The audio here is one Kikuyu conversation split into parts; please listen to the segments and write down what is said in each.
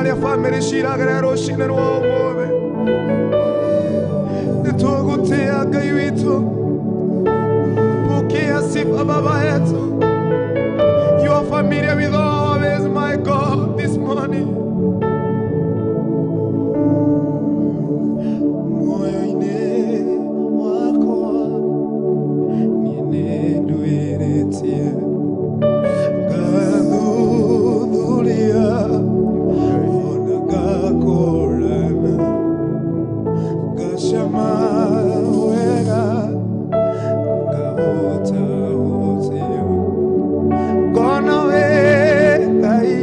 Aria famĩlĩ ciragerera rũcinĩ rwa ũmũthĩ. Nĩtũgũtĩa Ngai witũ. Pokea sifa Baba yetu. You are familiar with all this, my God, this morning. Moyo-inĩ wakwa niĩ nĩnduĩrĩtie ngathuthuria ona ngakũrana ngacama wega ngahũtahũtia ngona wĩ Ngai.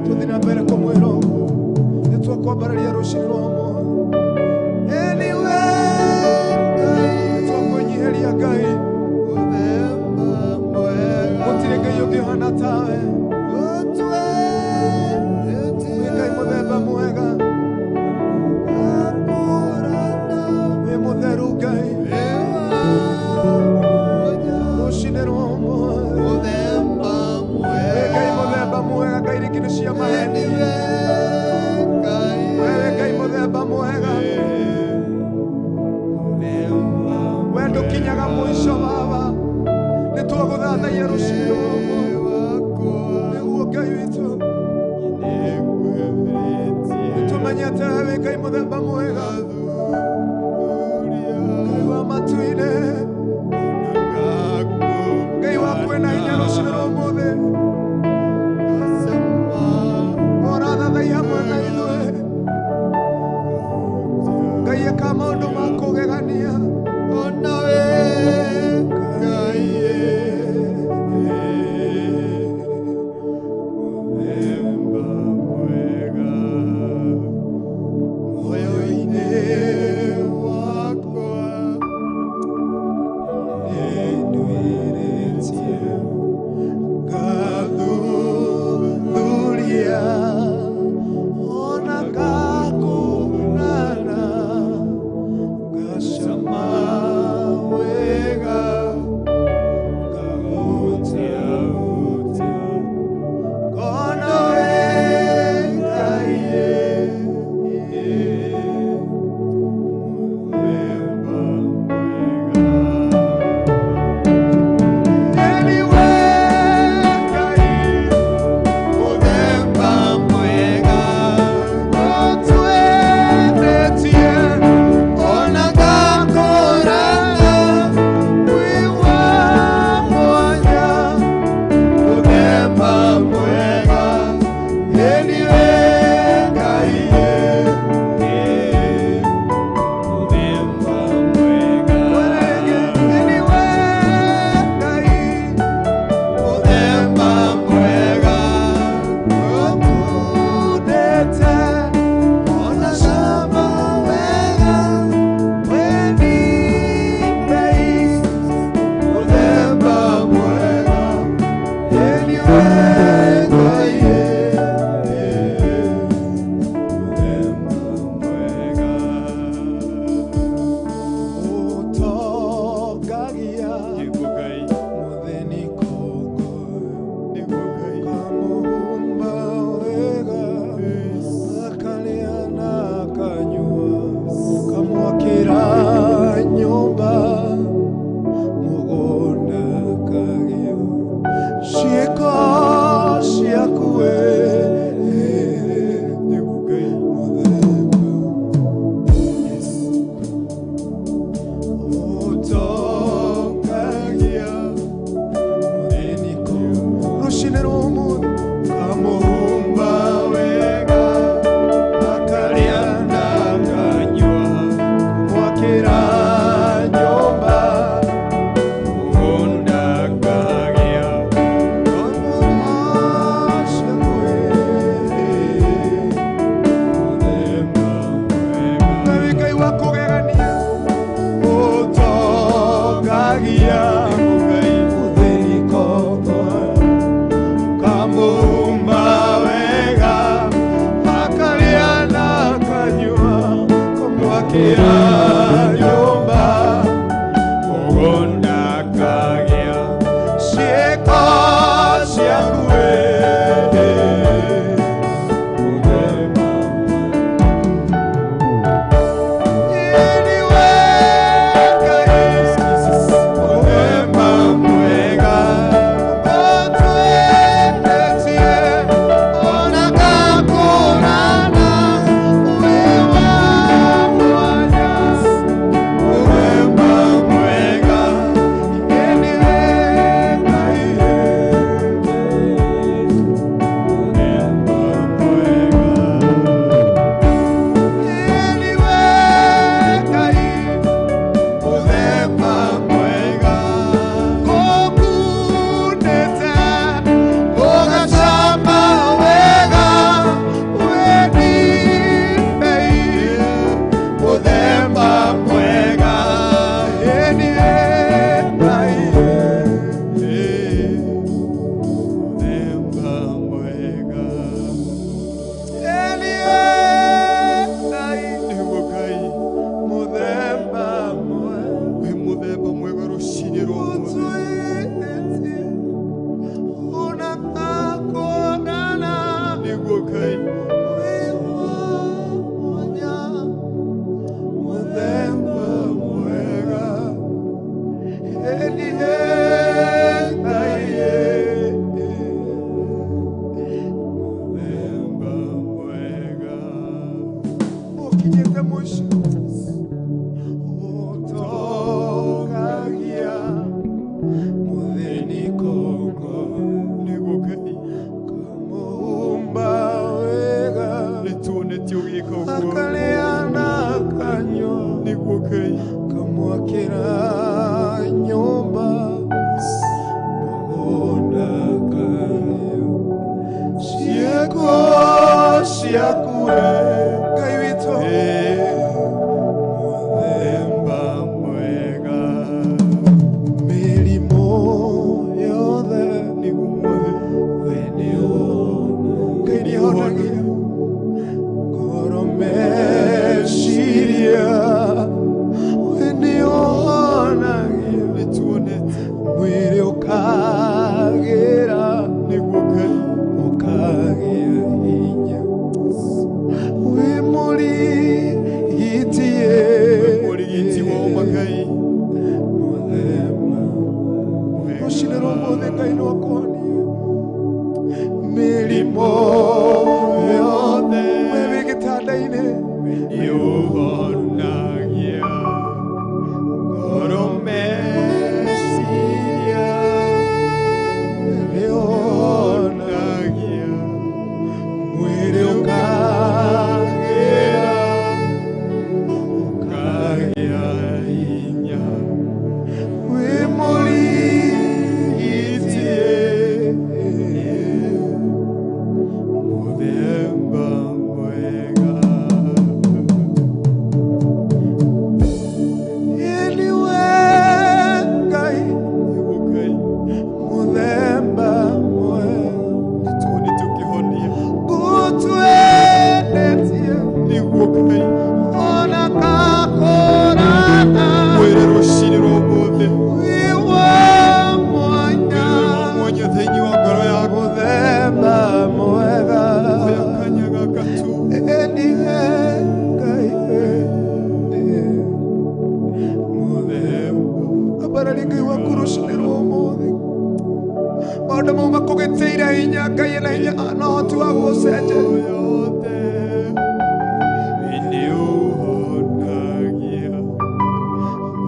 Tuthi na mbere kũmwĩra ũguo. Nĩ twakwambararia rũcinĩ rwa ũmũthĩ. Nĩ twakwĩnyihĩria Ngai. Gũtirĩ Ngai ũngĩ ũhana tawe. Wĩ Ngai mũthemba mwega. Wĩ mũtheru Ngai. Rũcinĩ rwa ũmũthĩ. Wĩ Ngai mũthemba mwega. Ngai rĩngĩ nĩ cia maheni. We wĩ Ngai mũthemba mwega. We ndũkinyaga mũico Baba. Nĩ twagũthathaiya rũcinĩ rwa ũmũthĩ. Nĩguo Ngai witũ. Nĩtũmenyete wĩ Ngai mũthemba mwega. Ngai wa matu-inĩ. Ngai waku wĩna hinya rũcinĩ rwa ũmũthĩ. Ũrathathaiya hamwe na ithuĩ. Ngai ĩka maũndũ ma kũgegania. Ngathuria ona ngakũnana ngacama wega ngagũtia ngona wĩ Ngai Ũtongagia mũthĩni kongo kamuhumba wega akarĩa na akanyua kamwakĩra nyũmba mũgũnda akagĩa ciĩko ciaku we mũthemba ũtongagia mũthĩni kongo rũcinĩ rwa ũmũthĩ kamuhumba wega akarĩa na akanyua kamwakĩra nyũmba Ngai wa kũgegania ũtongagia mũthĩni kongo kamuhumba wega akarĩa na akanyua kamwakĩra nyũmba ciĩko ciaku we ciaku Ngai witũ Mũthemba mwega mĩrimũ yothe nĩguo mwathi we Ngai nĩhonagia ngoro meciria we nĩũhonagia nĩtuonete mwĩrĩ ũkagĩra nĩguo Ngai ũkagĩa hinya wĩ mũrigiti mũrigiti wa ũma Ngai mũthemba rũcinĩ rwa ũmũthĩ Ngai no akũhonie mĩrimũ yothe we wĩ gĩtanda-inĩ nĩũhonagia ngoro meciria nĩũhonagia nĩũhonagia mwĩrĩ ũkagĩra ũkagĩa hinya wĩ mũrigiti mũthemba mwega Ĩniwe Ngai nĩguo Ngai mũthemba mwega nĩtuonete ũkĩhonia ngũtwendetie nĩguo Ngai ona kakũrana mwĩrĩ rũcinĩ rwa ũmũthĩ wĩ wa mwanya wa mwanya thĩinĩ wa ngoro yaku mũthemba mwega oya kanya gaka tu ĩniwe Ngai mũthemba ambararia Ngai waku rũcinĩ rwa ũmũthĩ maũndũ mau makũgĩtĩire hinya Ngai ena hinya na ũhoti wa gũgũcenjia yothe nĩũhonagia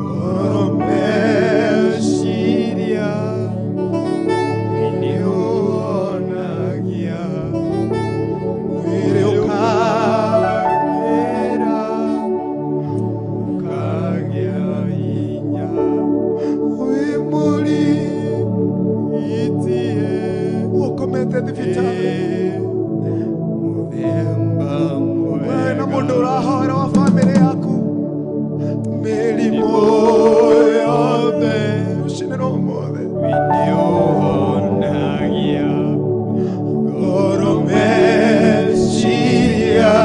ngoro meciria nĩũhonagia mwĩrĩ ũkagĩra ũkagĩa hinya wĩ mũrigiti itie ũkomete thibitarĩ mũthemba we na mwega mũndũ ũrahoera wa bamĩrĩ yaku mĩrimũ yothe rũcinĩ rwa ũmũthĩ nĩũhonagia ngoro meciria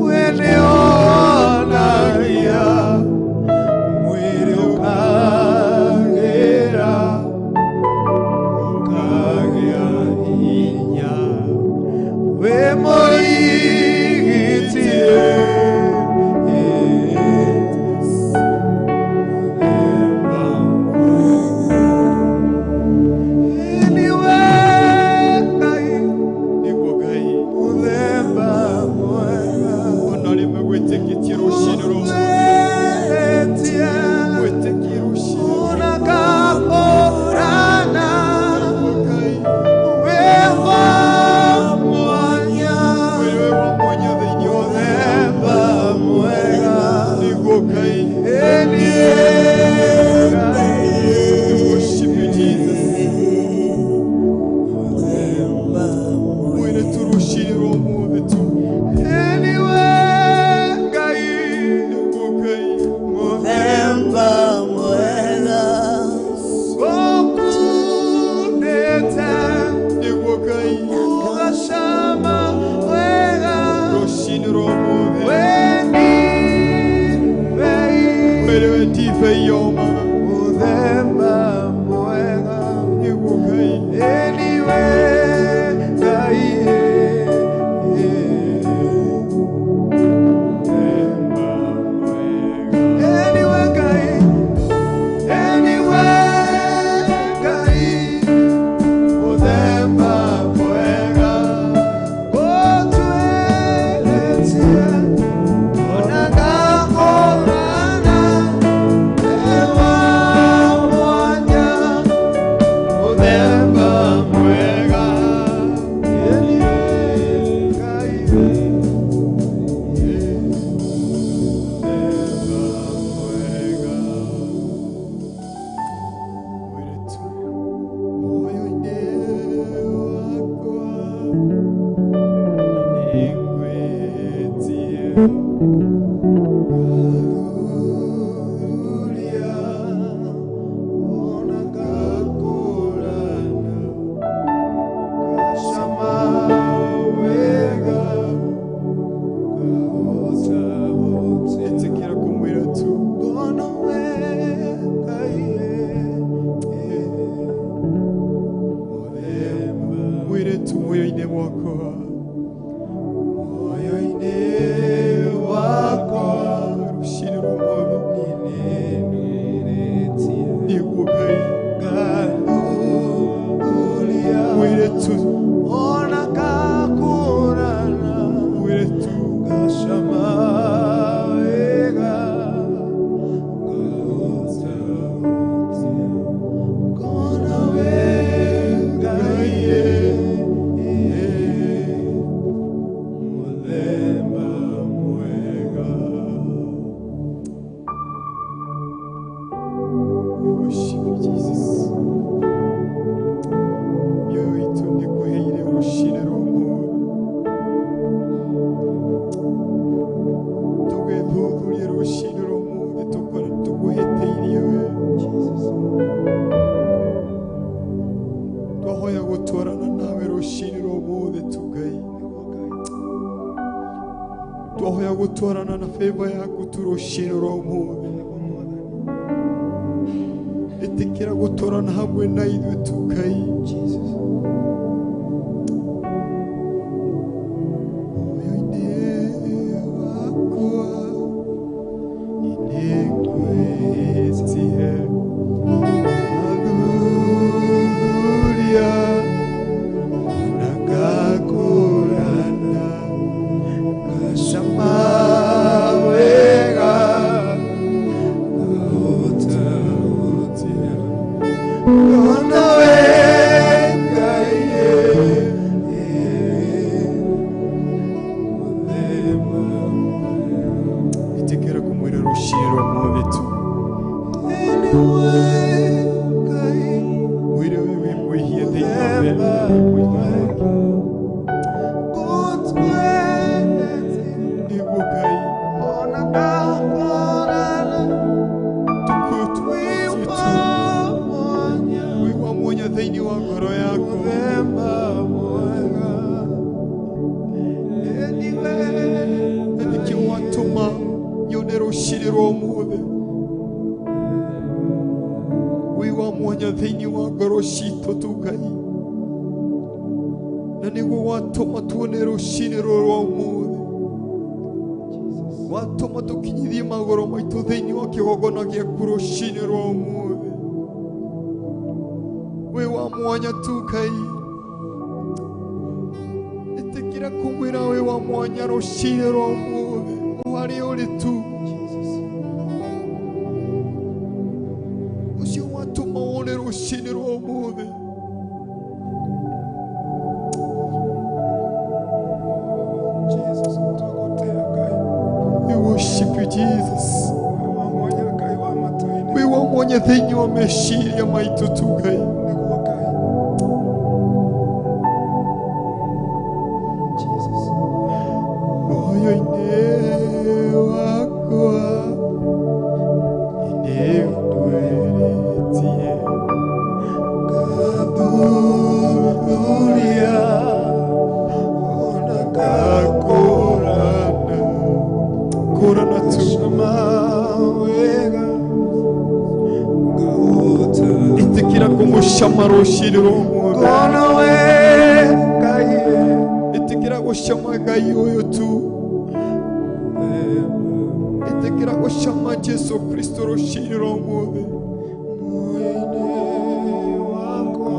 we nĩũhonagia mwĩrĩ ũkagĩra ũkagĩa hinya wĩ mũrigiti mũthemba Ĩniwe Ngai nĩguo Ngai mũthemba mwega ona arĩa magwĩtĩkĩtie rũcinĩ rũmwe Ũtwetie gwĩtĩkie rũcinĩ ona kakũrana Ngai wĩ wa mwanya wĩwe wa mwanya thĩinĩ wa mũthemba mwega nĩguo Ngai Ĩniwe Ngai We worship you Jesus mwĩre tu rũcinĩ rwa ũmũthĩ tu Ĩniwe Ngai nĩguo Ngai mũthemba ũkundĩte nĩguo Ngai ũgacama wega rũcinĩ rwa ũmũthĩ wĩ mwĩre we ndibei yoma mũthemba mwega nĩguo Ngai Ĩniwe Ngai mũthemba mwega Ĩniwe Ngai Ĩniwe Ngai mũthemba mwega gũtwĩrĩtie ona ngakũrana ewa Nĩngwĩtie Ngathuthuria ona ngakũrana ngacama wega ngahota. Ĩtĩkĩra kũmwĩra tu. Ngona wega mũthemba Mwĩre tu muoyo-inĩ wakwa. Moyo-inĩ wakwa Rũcinĩ rwa ũmũthĩ. nĩnĩrĩtie Nĩguo Ngai. Ngathuthuria Mwĩre tu. ona ngakũrana Mwĩre tu. ngacama wega ngahota ngona wega mũthemba mwega. We worship you, Jesus. Mioyo itũ nĩkũheire rũcinĩ rwa ũmũthĩ. Tũgĩthuthurie rũcinĩ rwa ũmũthĩ tũkore tũkũhĩtĩirie we. Twahoya gũtwarana nawe rũcinĩ rwa ũmũthĩ tu Ngai. Twahoya gũtwarana na favor yaku tu rũcinĩ rwa ũmũthĩ. Ĩtĩkĩra gũtwarana hamwe na ithuĩ tu Ngai. Moyo-inĩ wakwa nĩngwĩtie Ngathuthuria ona ngakũrana ngacama wega ngahota ngona wega mũthemba Ĩtĩkĩra kũmwĩra rũcinĩ rwa ũmũthĩ tu. Mwĩre we wĩ mwĩhia thĩinĩ wa wendo Nĩguo Ngai tũkũtwĩtie tu. Wĩ wa mwanya thĩinĩ wa ngoro yaku. Na nĩkĩo watũma nyone rũcinĩ rwa ũmũthĩ. Wĩ wa mwanya thĩinĩ wa ngoro citũ tu Ngai. Na nĩguo watũma tuone rũcinĩ rũrũ rwa ũmũthĩ. Watũma tũkinyithie magũrũ maitũ thĩinĩ wa kĩgongona gĩaku rũcinĩ rwa ũmũthĩ. Wĩ wa mwanya tu Ngai. Ĩtĩkĩra kũmwĩra wĩ wa mwanya rũcinĩ rwa ũmũthĩ o harĩa ũrĩ tu. Ũcio watũma wone rũcinĩ rwa ũmũthĩ. We worship you, Jesus. Wĩ wa mwanya thĩinĩ wa meciria maitũ tu Ngai. Moyo-inĩ wakwa nĩngwĩrĩtie Ngathuthuria ona ngakũrana kũrana tu. ngacama wega ngahota Ĩtĩkĩra kũmũcama rũcinĩ rwa ũmũthĩ. ngona wega Ĩtĩkĩra gũcama Ngai ũyũ tu. Ĩtĩkĩra gũcama Jesu Kristo rũcinĩ rwa ũmũthĩ. Moyo-inĩ wakwa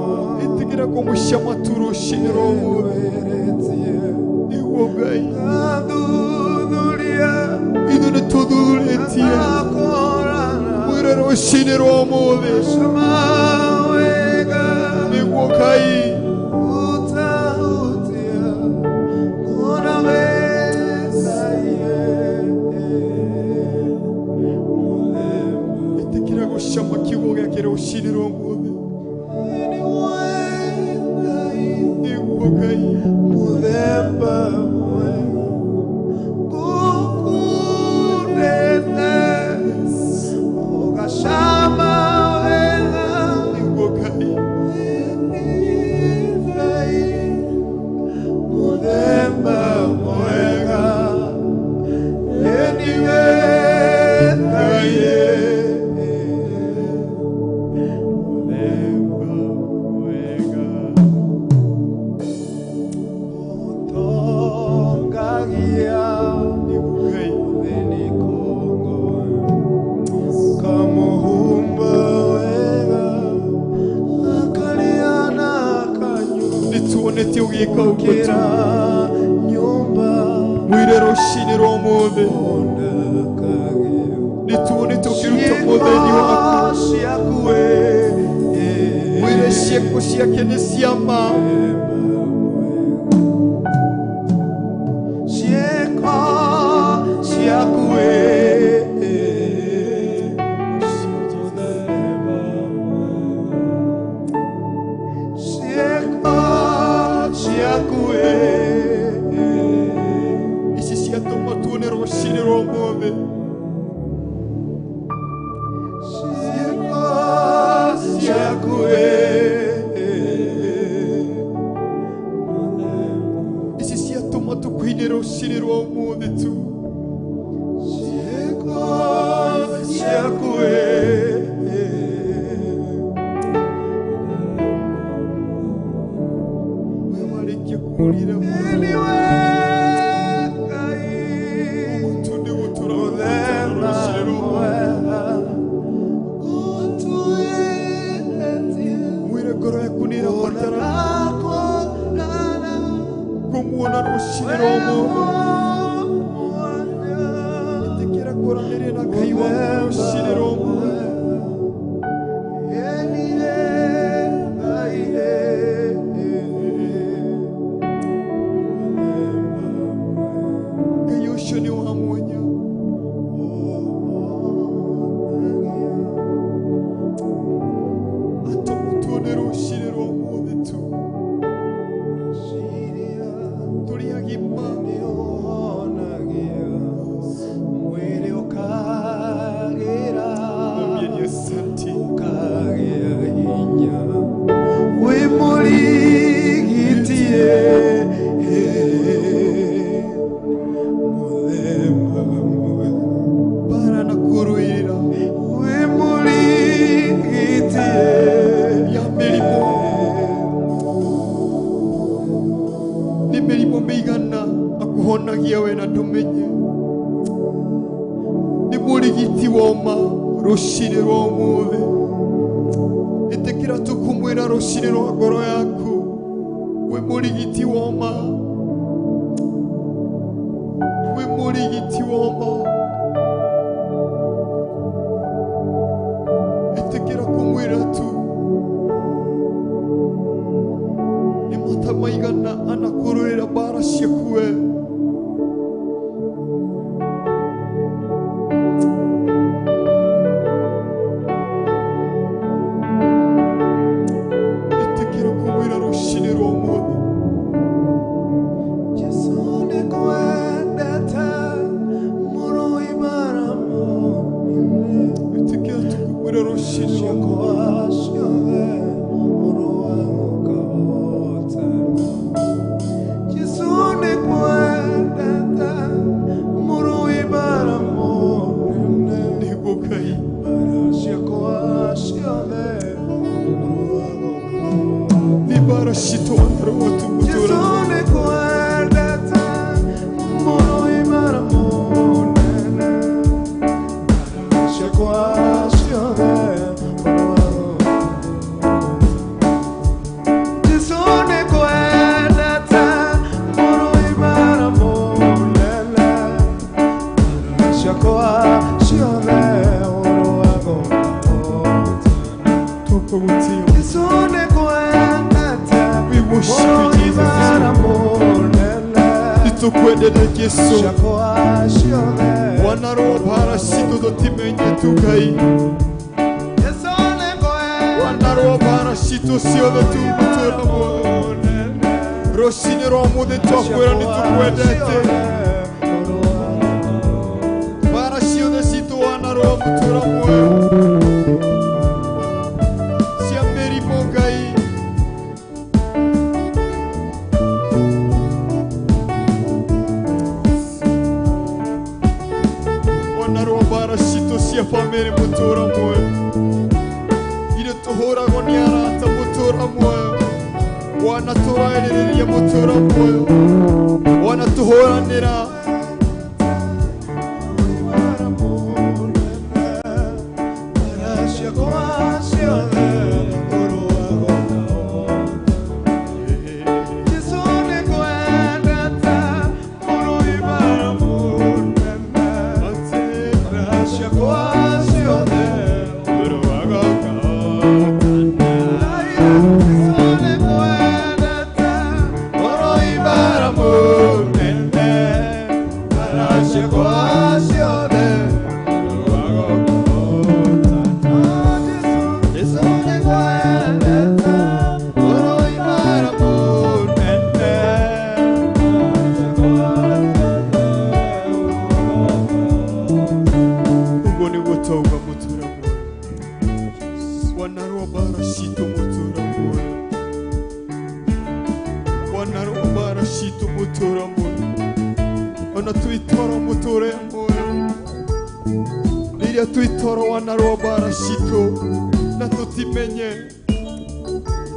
Ĩtĩkĩra kũmũcama tu rũcinĩ rwa ũmũthĩ. nĩngwĩrĩtie Nĩguo Ngai. Ngathuthuria Ithuĩ nĩtũthuthurĩtie ngakũrana mwĩre rũcinĩ rwa ũmũthĩ. ngacama wega Nĩguo Ngai. utahutia ngona wega mũthemba Ĩtĩkĩra gũcama kiugo gĩake rũcinĩ rwa ũmũthĩ. Nĩguo Nĩguo Ngai. Mũthemba mwega. Tũngĩka ũguo tu. Mwĩre rũcinĩ rwa ũmũthĩ nĩtuone tũkĩruta mũtheni waku. Mwĩre ciĩko ciake nĩ cia ma. Ici ciatũma tuone rũcinĩ rwa ũmũthĩ. Ici ciatũma tũkũine rũcinĩ rwa ũmũthĩ tu. We warĩkia kũrira ũguo nĩguo tũrabatara rũcinĩ rwa ũmũthĩ. Mwĩre ngoro yaku nĩ ĩrabatara kũmuona rũcinĩ rwa ũmũthĩ. Ĩtĩkĩra kwaranĩria na Ngai waku rũcinĩ rwa ũmũthĩ. Ngai ũcio nĩ wa mwanya. Atũma tuone rũcinĩ rwa ũmũthĩ tu. Tũrĩ agima. Mwambie ni asante. Bara na kũrũĩrĩra ya mĩrimũ. Nĩ mĩrimũ mĩigana akũhonagia we na ndũmenye. Nĩ mũrigiti woma rũcinĩ rwa ũmũthĩ. Ĩtĩkĩra tu kũmwĩra rũcinĩ rwa ngoro yaku, wĩ mũrigiti woma, wĩ mũrigiti woma. Ĩtĩkĩra kũmwĩra tu. Nĩ mata maigana anakũrũĩra mbara ciaku we. Ĩtĩkĩra kũmwĩra rũcinĩ rwa ũmũthĩ. Ĩtĩkĩra tu kũmwĩra rũcinĩ rwa ũmũthĩ. Nĩguo Ngai. Nĩ mbara citũ wanarũa tu mũtũũra. Tũkũgũtĩa. We worship you, Jesus. Nĩtũkwendete Jesũ. Wanarũa mbara citũ tũtimenye tu Ngai. Wanarũa mbara citũ ciothe tu mũtũũra muoyo. Rũcinĩ rwa ũmũthĩ twakwĩra nĩtũkwendete. Mbara ciothe citũ wanarũa mũtũũra muoyo. Cia mĩrimũ Ngai. Wanarũa mbara citũ cia bamĩrĩ mũtũũra muoyo. Iria tũhũragwo nĩ arata mũtũũra muoyo. Wanatũraĩrĩria mũtũũra muoyo. Wanatũhũranĩra. mutura muoyo ona twitoro muture muoyo riria twitoro wanarũa mbara citũ na tũtimenye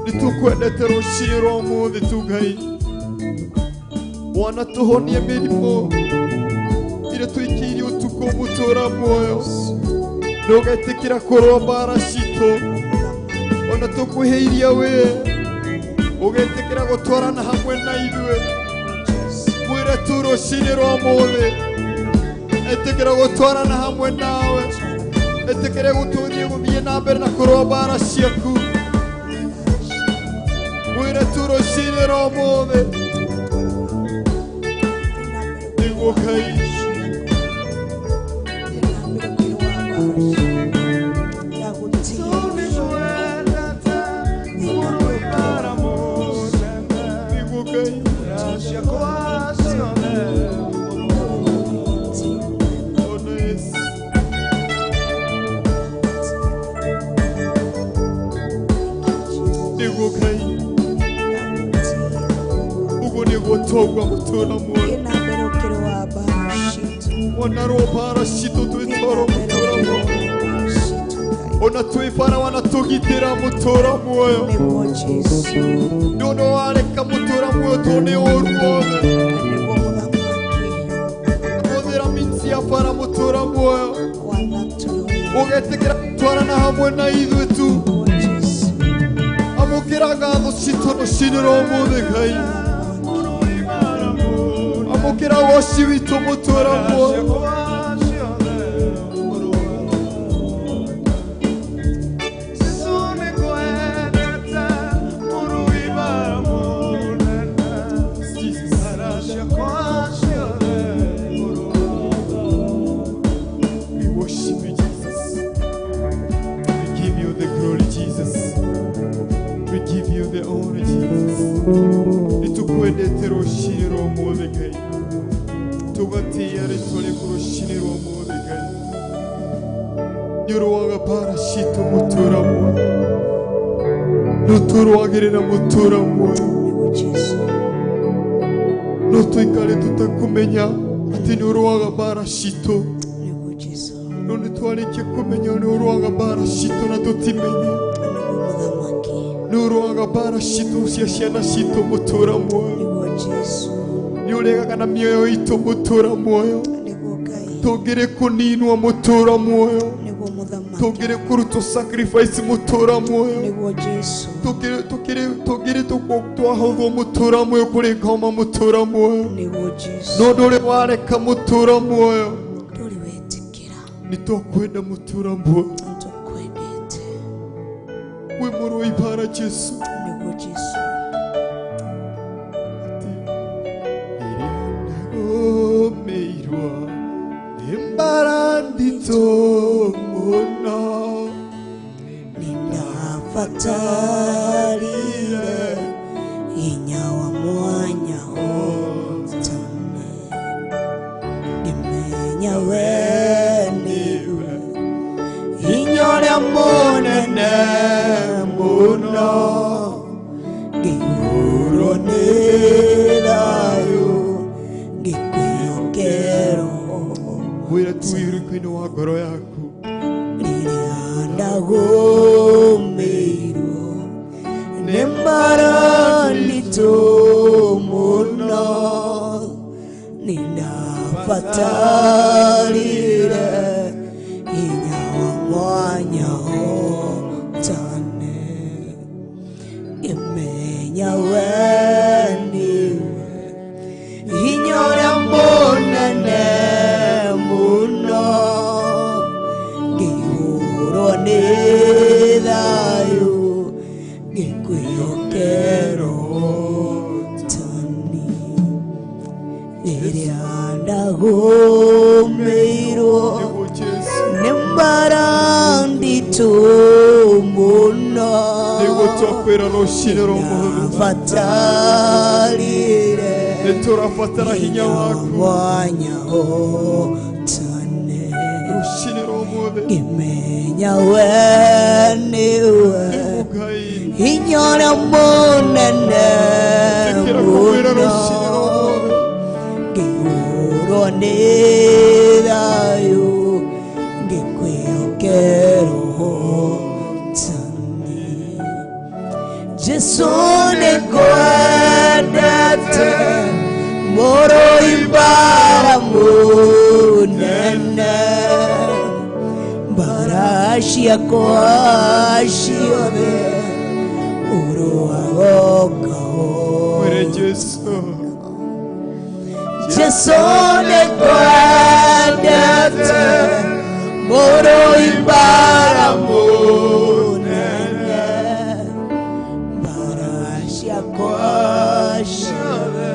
nĩtũkwendete rũciinĩ rwa ũmũthĩ tu Ngai wanatũhonie mĩrimũ ĩrĩa tũikĩirie ũtukũ mũtũra muoyo ndũgetĩkĩra kũrũa mbara citũ ona tũkwĩhĩirie we ũgetĩkĩra gũtwarana hamwe na ithuĩ mwĩre tu rũciinĩ rwa ũmũthĩ ĩtĩkĩra gũtwarana hamwe nawe ĩtĩkĩre gũtũthiĩ gũthiĩ na mbere na kũrũa mbara ciaku mwĩre tu rũciinĩ rwa ũmũthĩ nĩguo Ngai. Togwa mutura muoyo wanarũa mbara citũ twĩtoro mũtũra muoyo ona twĩ bara wanatũgitĩra mũtũra muoyo ndũndũ wareka mũtũra muoyo tondũ nĩ ũru wothe hũthĩra minsi ya bara mũtũra muoyo ũgetĩkĩra gũtwarana hamwe na ithuĩ tu amũkĩra ngatho citũ rũciinĩ rwa ũmũthĩ Ngai amũkĩra woci witũ mũtũra muoyo. We worship you, Jesus. We give you the glory, Jesus. We give you the honor, Jesus. Nĩtũkwendete rũciinĩ rwa ũmũthĩ Ngai tũgatĩĩa rĩtwa rĩaku rũciinĩ rwa ũmũthĩ Ngai nĩũrũaga mbara citũ mũtũra muoyo nĩũtũrũagĩrĩra mũtũra muoyo no tũikare tũtakũmenya atĩ nĩũrũaga mbara citũ no nĩtwarĩkia kũmenya nĩũrũaga mbara citũ na tũtimenye nĩũrũaga mbara citũ cia ciana citũ mũtũra muoyo nĩũregaga na mĩoyo itũ mũtũra muoyo tũngĩrĩ kũninwo mũtũra muoyo tũngĩrĩ kũrutwo sacrifice mũtũra muoyo tũngĩrĩ twahũthwo mũtũra muoyo kũrĩ ngoma mũtũra muoyo no ndũrĩ wareka mũtũra muoyo nĩtwakwenda mũtũra muoyo wĩ mũrũi bara Jesu. Mũno Ninafatarire hinya wa mwanya hotane ngĩmenya we nĩwe hinya ũrĩa mũnene mũno ngĩihũrwo nĩ thayũ ngĩkwĩhokerwo mwĩre tu wĩruku-inĩ wa ngoro yaku rĩrĩa ndagũmĩirwo nĩ mbara nditũ mũno nĩndabatarire hinya wa mwanya hotane ngĩmenya we nĩwe hinya ũrĩa mũnene mũno ngĩihũrwo nĩ thayũ ngĩkwĩhokerwo tani rĩrĩa ndagũmĩirwo nĩ mbara nditũ mũno nĩguo twakwĩra rũciinĩ rwa ũmũthĩ nĩndabatarire nĩtũrabatara hinya waku mwanya hotane rũciinĩ rwa ũmũthĩ ngĩmenya we nĩwe nĩguo Ngai hinya ũrĩa mũnene ĩtĩkĩra kũmwĩra rũciinĩ rwa mũno ũmũthĩ nĩ thayũ ngĩkwĩhokera ũhotani. Jesu nĩngwendete mũrũi mbara mũnene, mbara ciakwa ciothe ũrũaga Mwĩre Jesu. Jesu nĩngwendete mũrũi mbara mũnene, mbara ciakwa ciothe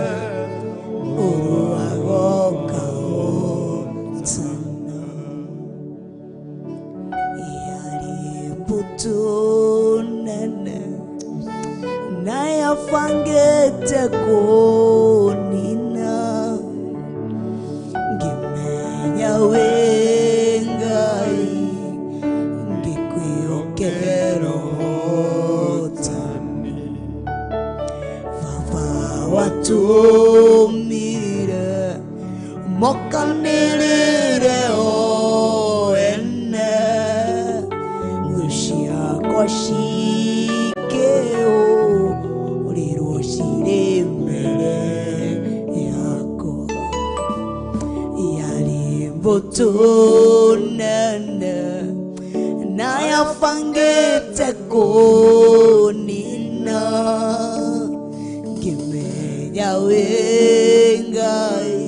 ũrũaga ũkahotana. Yarĩ mbũtũ nene na yabangĩte kũnina, ngĩmenya wĩ Ngai ngĩkwĩhokera ũhotani. Baba watũmire mokanĩrĩre o ene, thũ ciakwa cikĩũrĩrwo cirĩ mbere yakwa. Yarĩ mbũtũ nene na yabangĩte kũnina, ngĩmenya wĩ Ngai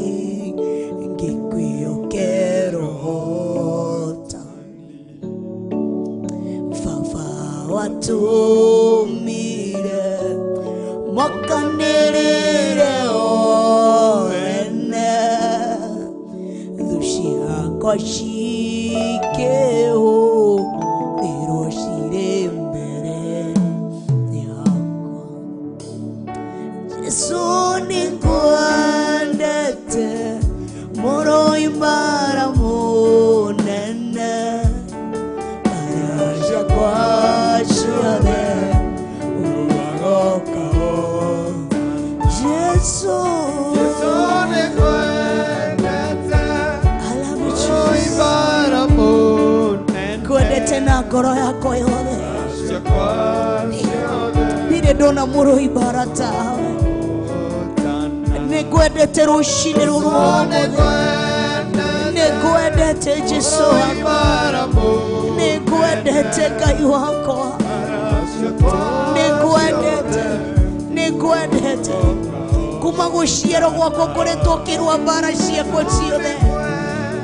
ngĩkwĩhokera ũhotani. Baba watũmire mokanĩrĩre o ene, thũ ciakwa cikĩhũrĩrwo cirĩ mbere yakwa. Jesu nĩngwendete mũrũi mbara mũnene, mbara ciakwa ciothe ũrũaga ũkahotana. Jesu, Jesu nĩngwendete I love you, mũrũi Jesus. mbara mũnene, Ngwendete na ngoro yakwa yothe, ciakwa ciothe ndirĩ ndona mũrũi mbara tawe. ũhotana. Nĩngwendete rũcinĩ rũrũ Jesu rwa ũmũthĩ, nĩngwendete nĩngwendete Jesu mũrũi wakwa, mbara mũnene, nĩngwendete Ngai wakwa, mbara ciakwa nĩngwendete, ciothe nĩngwendete kuma gũciarwo gwakwa ngoretwo ngĩrũa mbara ciakwa ciothe,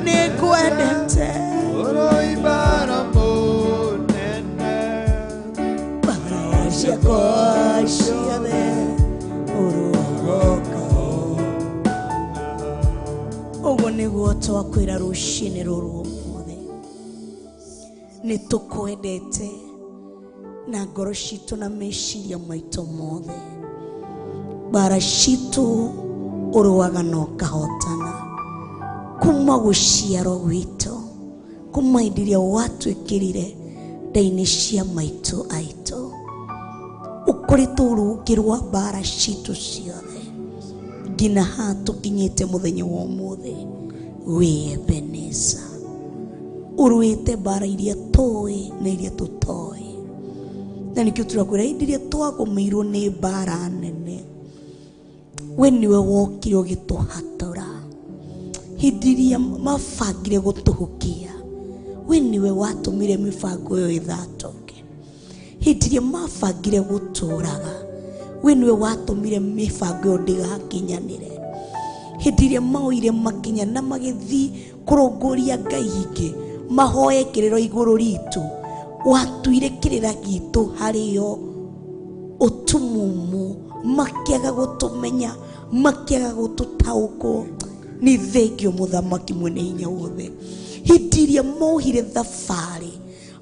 nĩngwendete mũrũi mbara mũnene, mbara ciakwa ciothe ũrũaga ũkahotana. Ũguo nĩguo twakwĩra rũcinĩ rũrũ ũmũthĩ, nĩ tũkwendete na ngoro citũ na meciria maitũ mothe. Mbara citũ ũrũaga na ũkahotana kuma gũciarwo gwitũ, kuma hĩndĩ ĩrĩa watwĩkĩrire nda-inĩ cia maitũ aitũ, ũkoretwo ũrũngĩrwa mbara citũ ciothe nginya haha tũkinyĩte mũthenya wa ũmũthĩ. Wĩ Ebeneza, ũrũĩte mbara iria tũĩ na iria tũtoĩ, na nĩkĩo tũrakwĩra hĩndĩ ĩrĩa twagũmĩirwo nĩ mbara nene, we nĩwe wokire ũgĩtũhatũra. Hĩndĩ ĩrĩa mabangire gũtũhukia, we nĩwe watũmire mĩbango ĩyo ĩthatũke. Hĩndĩ ĩrĩa mabangire gũtũraga, we nĩwe watũmire mĩbango ĩyo ndĩgakinyanĩre. Hĩndĩ ĩrĩa maoire makinya na magĩthiĩ kũrongoria ngai ingĩ mahoe kĩrĩro igũrũ ritũ, watuire kĩrĩra gitũ harĩo ũtumumu, makĩaga gũtũmenya, makĩaga gũtũtaũkwo. Nĩ thengio mũthamaki mwene hinya wothe. Hĩndĩ ĩrĩa mohire thabarĩ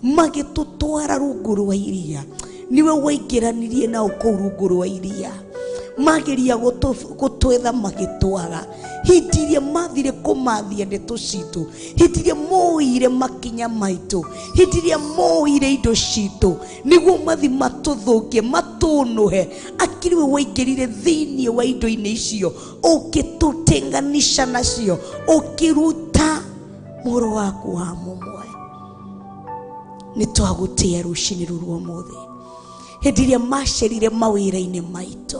magĩtũtwara rungu rwa iria, niwe waingĩranirie nao kũu rungu rwa iria, Mageria gũtwetha magĩtwaga. Hĩndĩ ĩrĩa mathire kũmathia ndeto citũ, hĩndĩ ĩrĩa moire makinya maitũ, hĩndĩ ĩrĩa moire indo citũ, nĩguo mathi matũthũkie, matũnũhe. Akĩrĩ we waingĩrire thĩinĩ wa indo-inĩ icio, ũkĩtũtenganisha nacio, ũkĩruta mũrũ waku wa mũmwe. Nĩ twagũtĩa rũcinĩ rũrũ ũmũthĩ. Hĩndĩ ĩrĩa macerire mawĩra-inĩ maitũ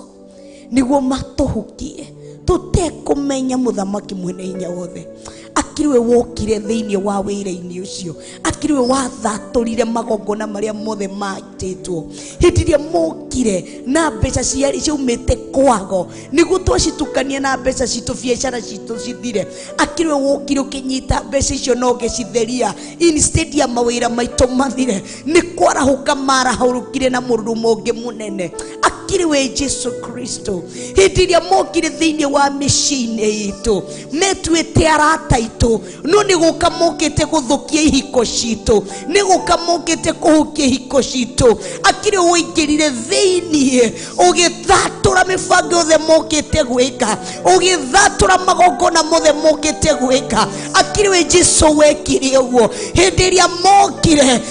nĩguo matũhukie, tũtekũmenya mũthamaki mwene hinya wothe. Akĩrĩ we wokire thĩinĩ wa wĩra-inĩ ũcio, akĩrĩ we wathatũrire magongona marĩa mothe matĩtwo. Hĩndĩ ĩrĩa mokire na mbeca ciarĩ ciaumĩte kwago, nĩguo twacitukania na mbeca citũ, biacara citũ cithire. Akĩrĩ we wokire ũkĩnyita mbeca icio na ũgĩcitheria, instead ya mawĩra maitũ mathire, nĩ kwarahũka marahũrũkire na mũrurumo ũngĩ mũnene. Akĩrĩ we Jesu Kristo. Hĩndĩ ĩrĩa mokire thĩinĩ wa mĩciĩ-inĩ itũ, metuĩte arata aitũ, no nĩ gũka mokĩte gũthũkia ihiko citũ, nĩ gũka mokĩte kũhukia ihiko citũ. Akĩrĩ ũingĩrire thĩinĩ, ũgĩthatũra mĩbango yothe mokĩte gwĩka, ũgĩthatũra magongona mothe mokĩte gwĩka. Akĩrĩ we Jesu wekire ũguo. Hĩndĩ ĩrĩa mokire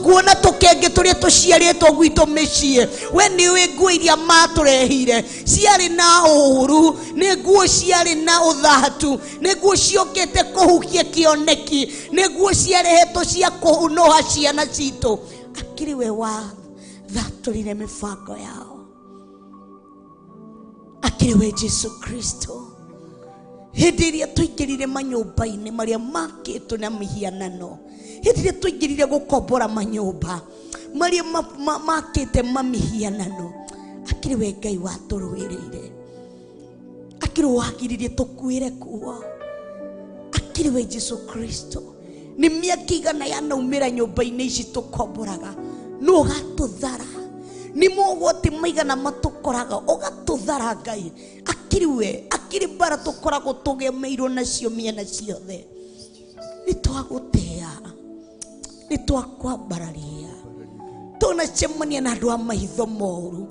kuona tũkenge tũrĩa tũciarĩtwo gwitũ mĩciĩ, we nĩ ũĩ nguo iria matũrehire ciarĩ na ũũru, nĩ nguo ciarĩ na ũthatu, nĩ nguo ciokĩte kũhukia kĩoneki, nĩ nguo ciarehetwo cia kũnoha ciana citũ. Akĩrĩ we wathatũrire mĩbango yao. Akĩrĩ we Jesu Kristo. Hĩndĩ ĩrĩa tũingĩrire manyũmba-inĩ marĩa makĩtwo na mĩhianano, hĩndĩ ĩrĩa tũingĩrire gũkombora manyũmba marĩa makĩte mamihianano, akĩrĩ we Ngai watũrũĩrĩire. Akĩrĩ wagiririe tũkuĩre kuo. Akĩrĩ we Jesu Kristo. Nĩ mĩaka igana yanaumĩra nyũmba-inĩ ici tũkomboraga, no ũgatũthara. Nĩ mogwati maigana matũkoraga, ũgatũthara Ngai. Akĩrĩ we, akĩrĩ mbara tũkoragwo tũgemeirwo nacio mĩena ciothe. Nĩ twagũtĩa, nĩ twakwambararia. Tũnacemania na andũ a maitho moru,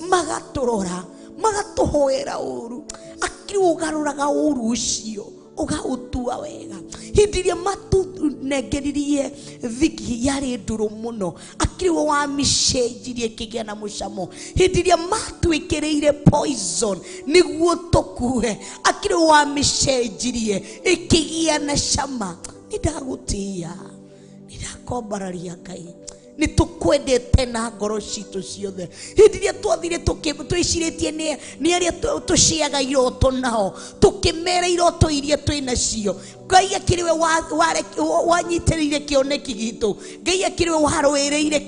magatũrora, magatũhoera ũru. Akĩrĩ ũgarũraga ũru ũcio, ũgaũtua wega. Hĩndĩ ĩrĩa matũnengeririe thigi yarĩ ndũrũ mũno, akĩrĩ we wamĩcenjirie ĩkĩgĩa na mũcamo. Hĩndĩ ĩrĩa matwĩkĩrĩire poison nĩguo tũkue, akĩrĩ we wamĩcenjirie ĩkĩgĩa na cama. Nĩ ndagũtĩĩa, nĩ ndakwambararia Ngai. Nĩ tũkwendete na ngoro citũ ciothe. Hĩndĩ ĩrĩa twathire twĩcirĩtie nĩ arĩa tũciaga iroto nao, tũkĩmera iroto iria twĩ nacio, Ngai akĩrĩ we wanyitĩrĩire kĩoneki gitũ, Ngai akĩrĩ we warũĩrĩire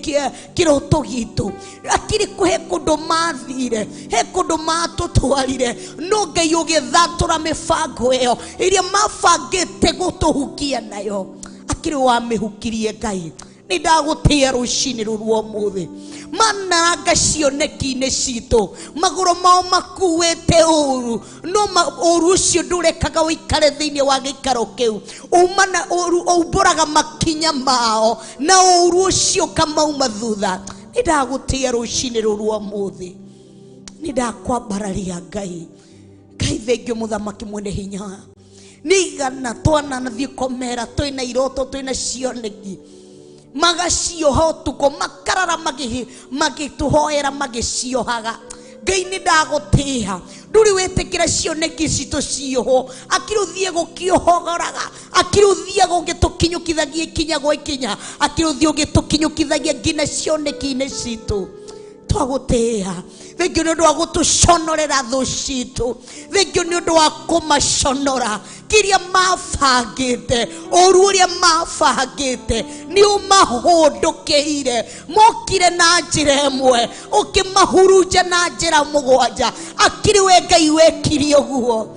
kĩroto gitũ. Akĩrĩ he kũndũ mathire, he kũndũ matũtwarire, no Ngai ũgĩthatũra mĩbango ĩyo ĩrĩa mabangĩte gũtũhukia nayo. Akĩrĩ wamĩhukirie Ngai. Nĩ ndagũtĩa rũcinĩ rũrũ ũmũthĩ. Manaranga cioneki-inĩ citũ, magũrũ mao makuĩte ũru, no ũru ũcio ndũrekaga ũikare thĩinĩ wa gĩikaro kĩu. Umana ũru ũmbũraga makinya mao, na ũru ũcio ũkamauma thutha. Nĩ ndagũtĩa rũcinĩ rũrũ ũmũthĩ. Nĩ ndakwambararia Ngai. Ngai thengio mũthamaki mwene hinya. Nĩ igana twanathiĩ kũmera twĩna iroto, twĩna cioneki, magacioha ũtukũ, makarara magĩtũhoera magĩciohaga. Ngai nĩ ndagũtĩĩa, ndũrĩ wĩtĩkĩra cioneki citũ ciohwo. Akĩrĩ ũthiĩ gũkĩohogoraga, akĩrĩ ũthiaga ũgĩtũkinyũkithagia ikinya gwa ikinya, akĩrĩ ũthiĩ ũgĩtũkinyũkithagia nginya cioneki-inĩ citũ. Twagũtĩĩa, thengio nĩ ũndũ wa gũtũconorera thũ citũ, thengio nĩ ũndũ wa kũmaconora. Kĩrĩa mabangĩte, ũru ũrĩa mabangĩte nĩ ũmahũndũkĩire. Mokire na njĩra ĩmwe, ũkĩmahurunja na njĩra mũgwanja. Akĩrĩ we Ngai wekire ũguo.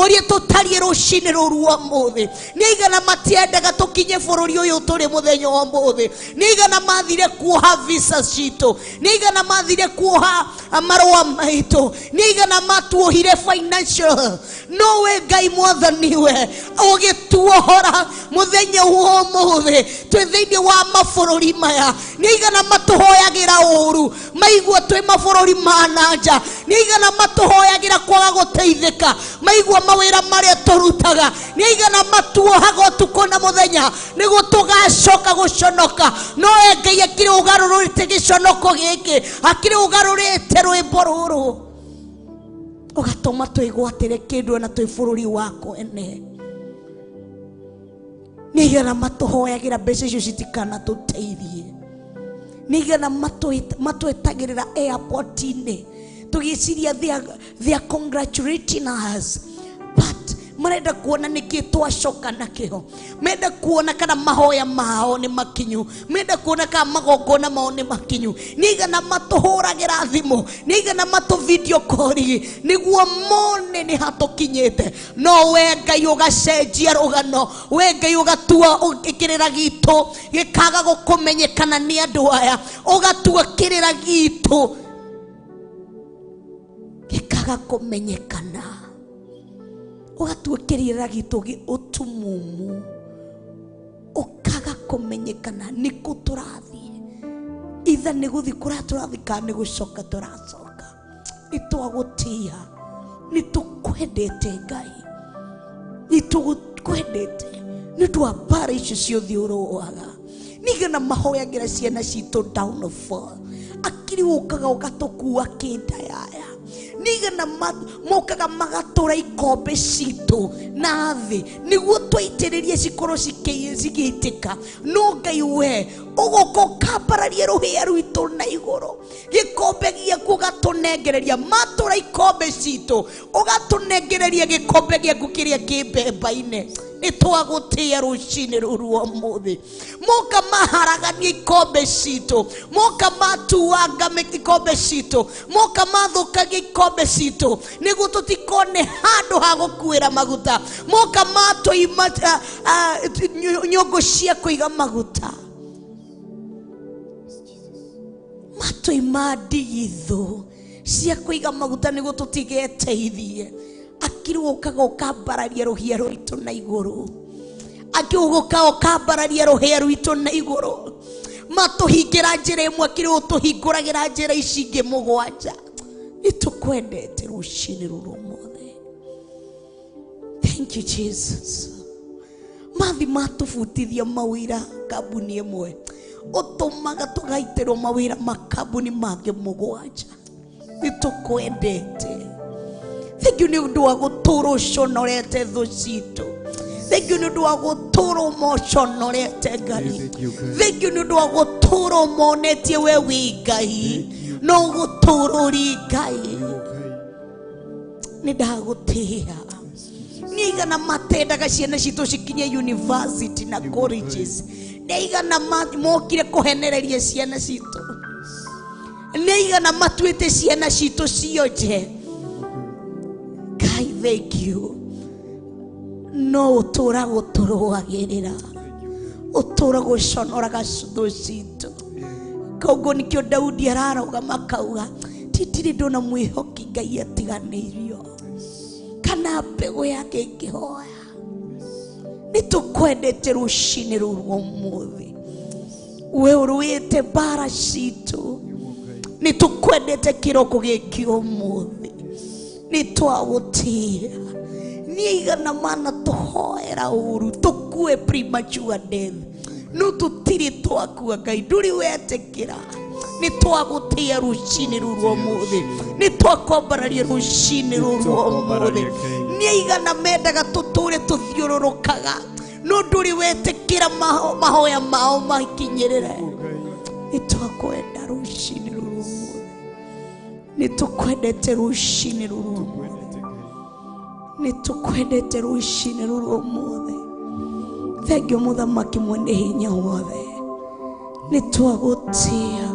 Ũrĩa tũtariĩ rũcinĩ rũru ũmũthĩ. Nĩ aigana matiendaga tũkinye bũrũri ũyũ tũrĩ mũthenya wa ũmũthĩ. Nĩ aigana mathire kuoha visa citũ. Nĩ aigana mathire kuoha marũa maitũ. Nĩ aigana matuohire financial. No we Ngai mwathani we ũgĩtuohora mũthenya wa ũmũthĩ twĩ thĩinĩ wa mabũrũri maya. Nĩ aigana matũhoyagĩra ũru maigua twĩ mabũrũri ma na nja. Nĩ aigana matũhoyagĩra kwaga gũteithĩka maigua mawĩra marĩa tũrutaga. Nĩ aigana matuohaga ũtukũ na mũthenya nĩguo tũgacoka gũconoka. No we Ngai akĩrĩ ũgarũrĩte gĩconoko gĩkĩ, akĩrĩ ũgarũrĩte rwĩmbo rũrũ, ũgatũma twĩgwatĩre kĩndũ na twĩ bũrũri wa kwene. Nĩ aigana matũhoyagĩra mbeca icio citikanatũteithie. Nĩ aigana matwetagĩrĩra airport-inĩ tũgĩciria they are congratulating us, but marenda kuona nĩkĩ twacoka nakĩo. Menda kuona kana mahoya mao nĩ makinyu. Menda kuona kana magongona mao nĩ makinyu. Nĩ aigana matũhũragĩra thimũ, nĩ aigana matũ video call nĩguo mone nĩ hatũkinyĩte. No we Ngai ũgacenjia rũgano, we Ngai ũgatua kĩrĩra gitũ gĩkaga gũkũmenyekana nĩ andũ aya, ũgatua kĩrĩra gitũ gĩkaga kũmenyekana, ũgatua kĩrĩra gitũ ũtumumu, ũkaga kũmenyekana nĩkũ tũrathiĩ. Itha nĩ gũthiĩ kũrĩa tũrathiĩ kana nĩ gũcoka tũracoka. Nĩ twagũtĩa, nĩ tũkwendete Ngai, nĩ tũkwendete nĩ ũndũ wa mbara icio ciothe ũrũaga. Nĩigana mahoyagĩra ciana citũ downfall, akiri ũkaga ũgatũkua kĩndayaya. Nĩigana mokaga magatũra ikombe citũ na thĩ nĩguo twaitĩrĩrie cikorwo cigĩitĩka. No Ngai we ũgoka ũkambararia rũhĩa rwitũ na igũrũ, gĩkombe gĩaku ũgatũnengereria. Matũra ikombe citũ ũgatũnengereria gĩkombe gĩaku kĩrĩa kĩ mbemba-inĩ. Nĩ twagũtĩa rũcinĩ rũru ũmũthĩ. Moka maharagania ikombe citũ, moka matuanga ikombe citũ, moka mathũkagia ikombe citũ nĩguo tũtikone handũ ha gũkuĩra maguta. Moka matũima nyũngũ cia kũiga maguta, matũima ndigithũ cia kũiga maguta nĩguo tũtigeteithie. Akiri ũkaga ũkambararia rũhĩa rwitũ na igũrũ, akiri ũkaga ũkambararia rũhĩa rwitũ na igũrũ. Matũhingĩra njĩra ĩmwe, akiri ũtũhingũragĩra njĩra ici ingĩ mũgwanja. Nĩ tũkwendete rũcinĩ rũrũ ũmũthĩ. Thank you Jesus. Mathi matũbutithia mawĩra kambuni ĩmwe, ũtũmaga tũgaitĩrwo mawĩra makambuni mangĩ mũgwanja. Nĩ tũkwendete. Thank you nĩ ũndũ wa gũtũũra ũconorete thũ citũ. Thank you nĩ ũndũ wa gũtũũra ũmoconorete Ngai. Thank you nĩ ũndũ wa gũtũũra ũmonetie we wĩ Ngai, no gũtũũra ũrĩ Ngai. Nĩ ndagũtĩĩa. Nĩ aigana matendaga ciana citũ cikinye university na colleges. Nĩ aigana mokire kũhenereria ciana citũ. Nĩ aigana matuĩte ciana citũ cionje. Ngai thank you. No ũtũũra gũtũrũagĩrĩra, ũtũũra gũconoraga thũ citũ. Koguo nĩkĩo Daudi ararũgama akauga, tindirĩ ndona mwĩhoki Ngai atiganĩirio, kana mbegũ yake ĩngĩhoya. Nĩ tũkwendete rũcinĩ rũrũ ũmũthĩ. We ũrũĩte mbara citũ. Nĩ tũkwendete kĩroko gĩkĩ ũmũthĩ. Nĩ twagũtĩa. Nĩ aigana mana tũhoera ũru, tũkue premature death, no tũtirĩ twakua Ngai, ndũrĩ wetĩkĩra. Nĩ twagũtĩa rũcinĩ rũrũ ũmũthĩ. Nĩ twakwambararia rũcinĩ rũrũ ũmũthĩ. Nĩ aigana mendaga tũtũre tũthiũrũrũkaga, no ndũrĩ wetĩkĩra mahoya mao makinyĩrĩre. Nĩ twakwenda rũcinĩ rũrũ ũmũthĩ. Nĩ tũkwendete rũcinĩ rũrũ ũmũthĩ. Nĩ tũkwendete rũcinĩ rũrũ ũmũthĩ. Thank you mũthamaki mwene hinya wothe. Nĩ twagũtĩa,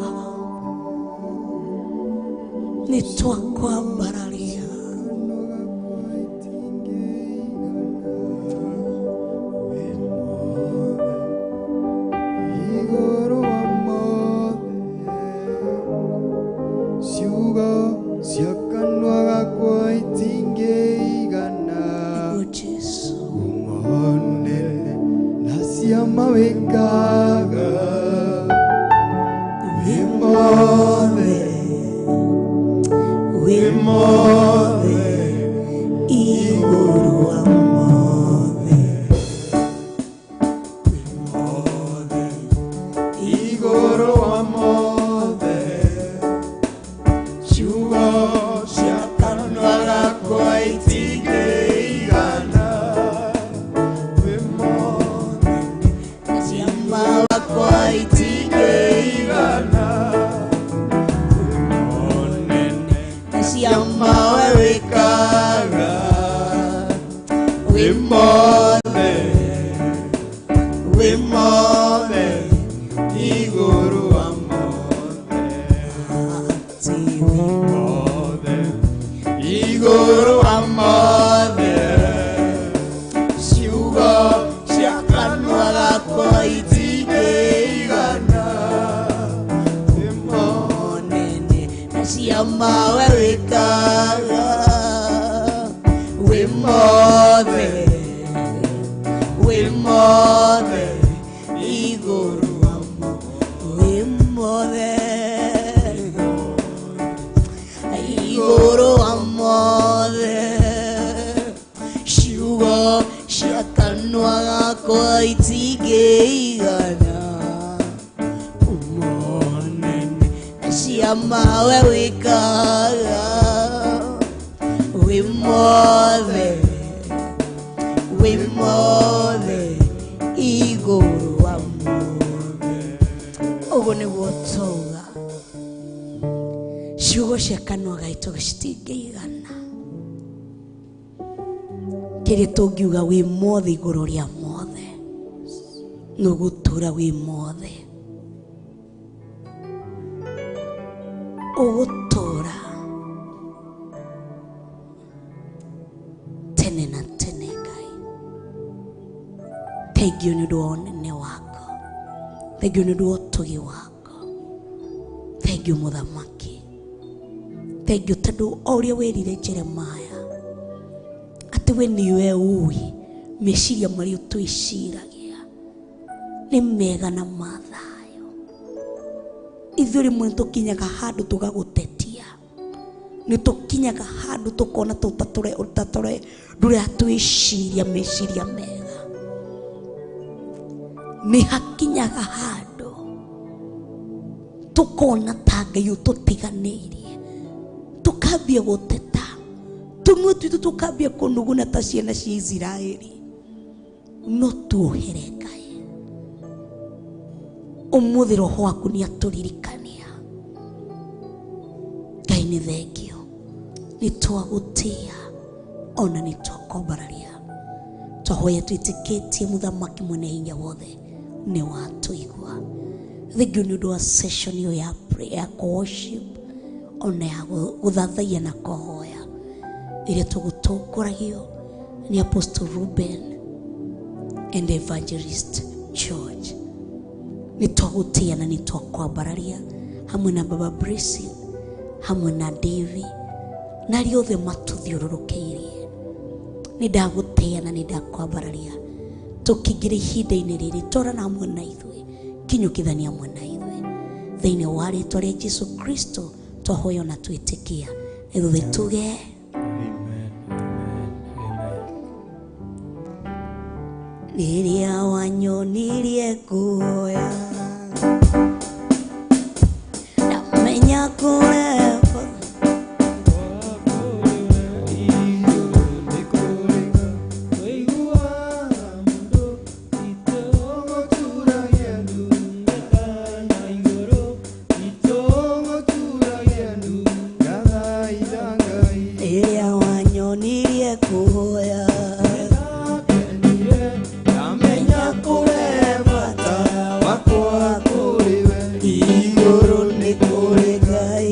nĩ twakwambararia. ciama wĩkaga wĩ mothe, wĩ mothe igũrũ wa mothe, igũrũ wa mothe, ciugo cia kanua gakwa itingĩigana, wĩ mothe, ciama wakwa itingĩigana, wĩ mũnene, ciama we wĩkaga wĩ mothe, wĩ mothe igũrũ wa mothe, atĩ wĩ mothe igũrũ wa mothe, ciugo cia kanua gakwa itingĩigana, wĩ mũnene na ciama we wĩkaga wĩ mothe, wĩ mothe igũrũ wa wĩ mothe igũrũ wa mothe, ciugo cia kanua gakwa itingĩigana, mũnene na ciama we wĩkaga wĩ mothe, wĩ mothe igũrũ wa mothe. Ũguo nĩguo tauga ciugo cia kanua gaitũ citingĩigana kĩrĩa tũngiuga wĩ mothe igũrũ rĩa mothe, nũgũtũra wĩ mothe, ũgũtũra tene na tene. Ngai, thengiũ nĩ ũndũ wa ũnene waku, thengiũ nĩ ũndũ wa ũtugi waku, thengiũ mũthamaki, thengiũ tondũ o ũrĩa wĩrire Jeremiah atĩ we nĩwe ũĩ meciria marĩa twĩciragia nĩ mega na mathayũ. Ithuĩ rĩmwe nĩ tũkinyaga handũ tũgagũtetia, nĩ tũkinyaga handũ tũkona tũtatũre ndũratwĩciria meciria mega. Nĩ hakinyaga handũ tũkona ta Ngai ũtũtiganĩirie, tũkambia gũteta, tũnua twitũ tũkambia kũnuguna ta ciana cia Isiraeli. No tuohere Ngai, ũmũthĩ roho waku nĩ atũririkania. Ngai nĩ thengio, nĩ twagũtĩa ona nĩ twakwambararia, twahoya twĩtĩkĩtie mũthamaki mwene hinya wothe nĩ watũigua. Thengio nĩ ũndũ wa session ĩyo ya prayer, ya worship ona ya gũthathaiya na kũhoya ĩrĩa tũgũtongoragio nĩ Apostle Ruben and Evangelist George. Nĩ twagũtĩa na nĩ twakwambararia hamwe na Baba Blessing, hamwe na Davy na arĩa othe matũthiũrũrũkĩirie. Nĩ ndagũtĩa na nĩ ndakwambararia tũkĩingĩra ihinda-inĩ rĩrĩ, twarana hamwe na ithuĩ, kinyũkithania hamwe na ithuĩ thĩinĩ wa rĩtwa rĩa Jesu Kristo twahoya na twĩtĩkia ithuĩ tuge Amen. Amen. Rĩrĩa wanyonirie kuoya ndamenya kũreba rĩrĩa wanyonirie kuoya Ndamenya kũreba wakwa kũrĩ we, igũrũ nĩ kũrĩ Ngai.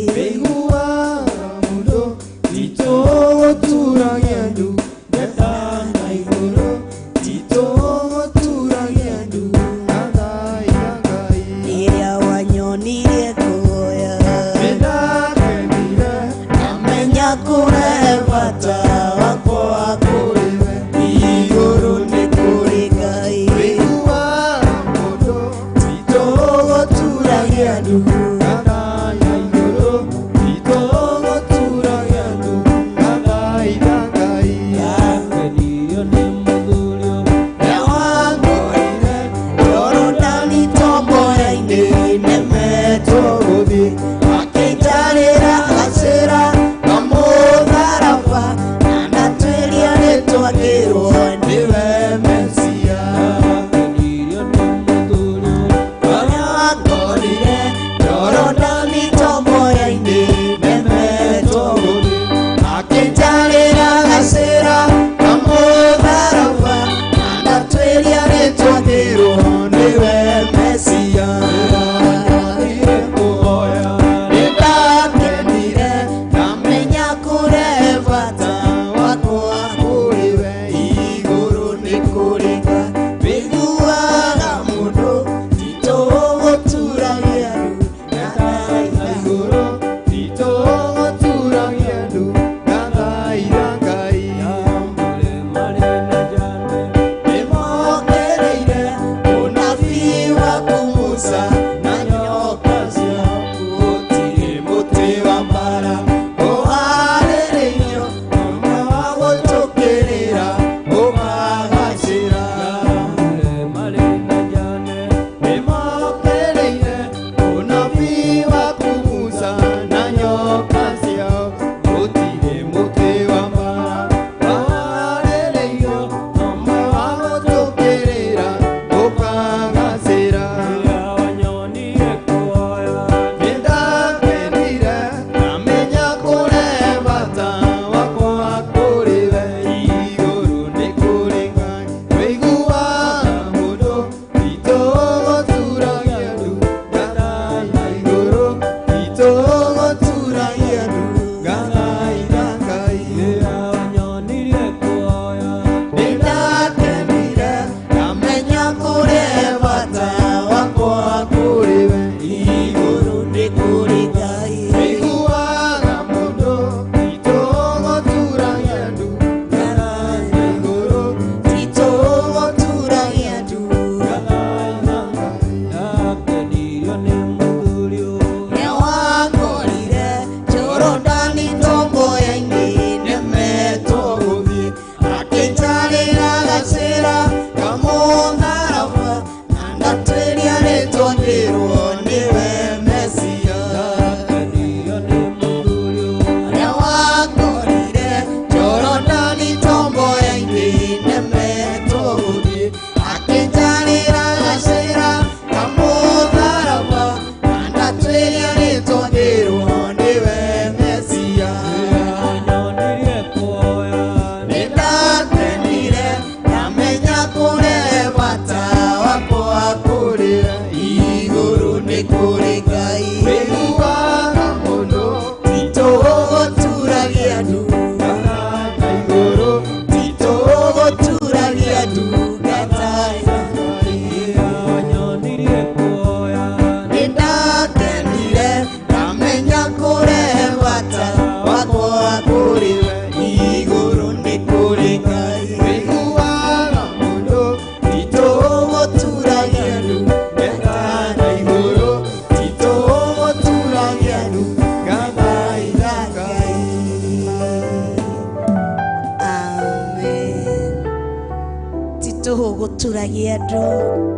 Ti tũhũ gũturagia andũ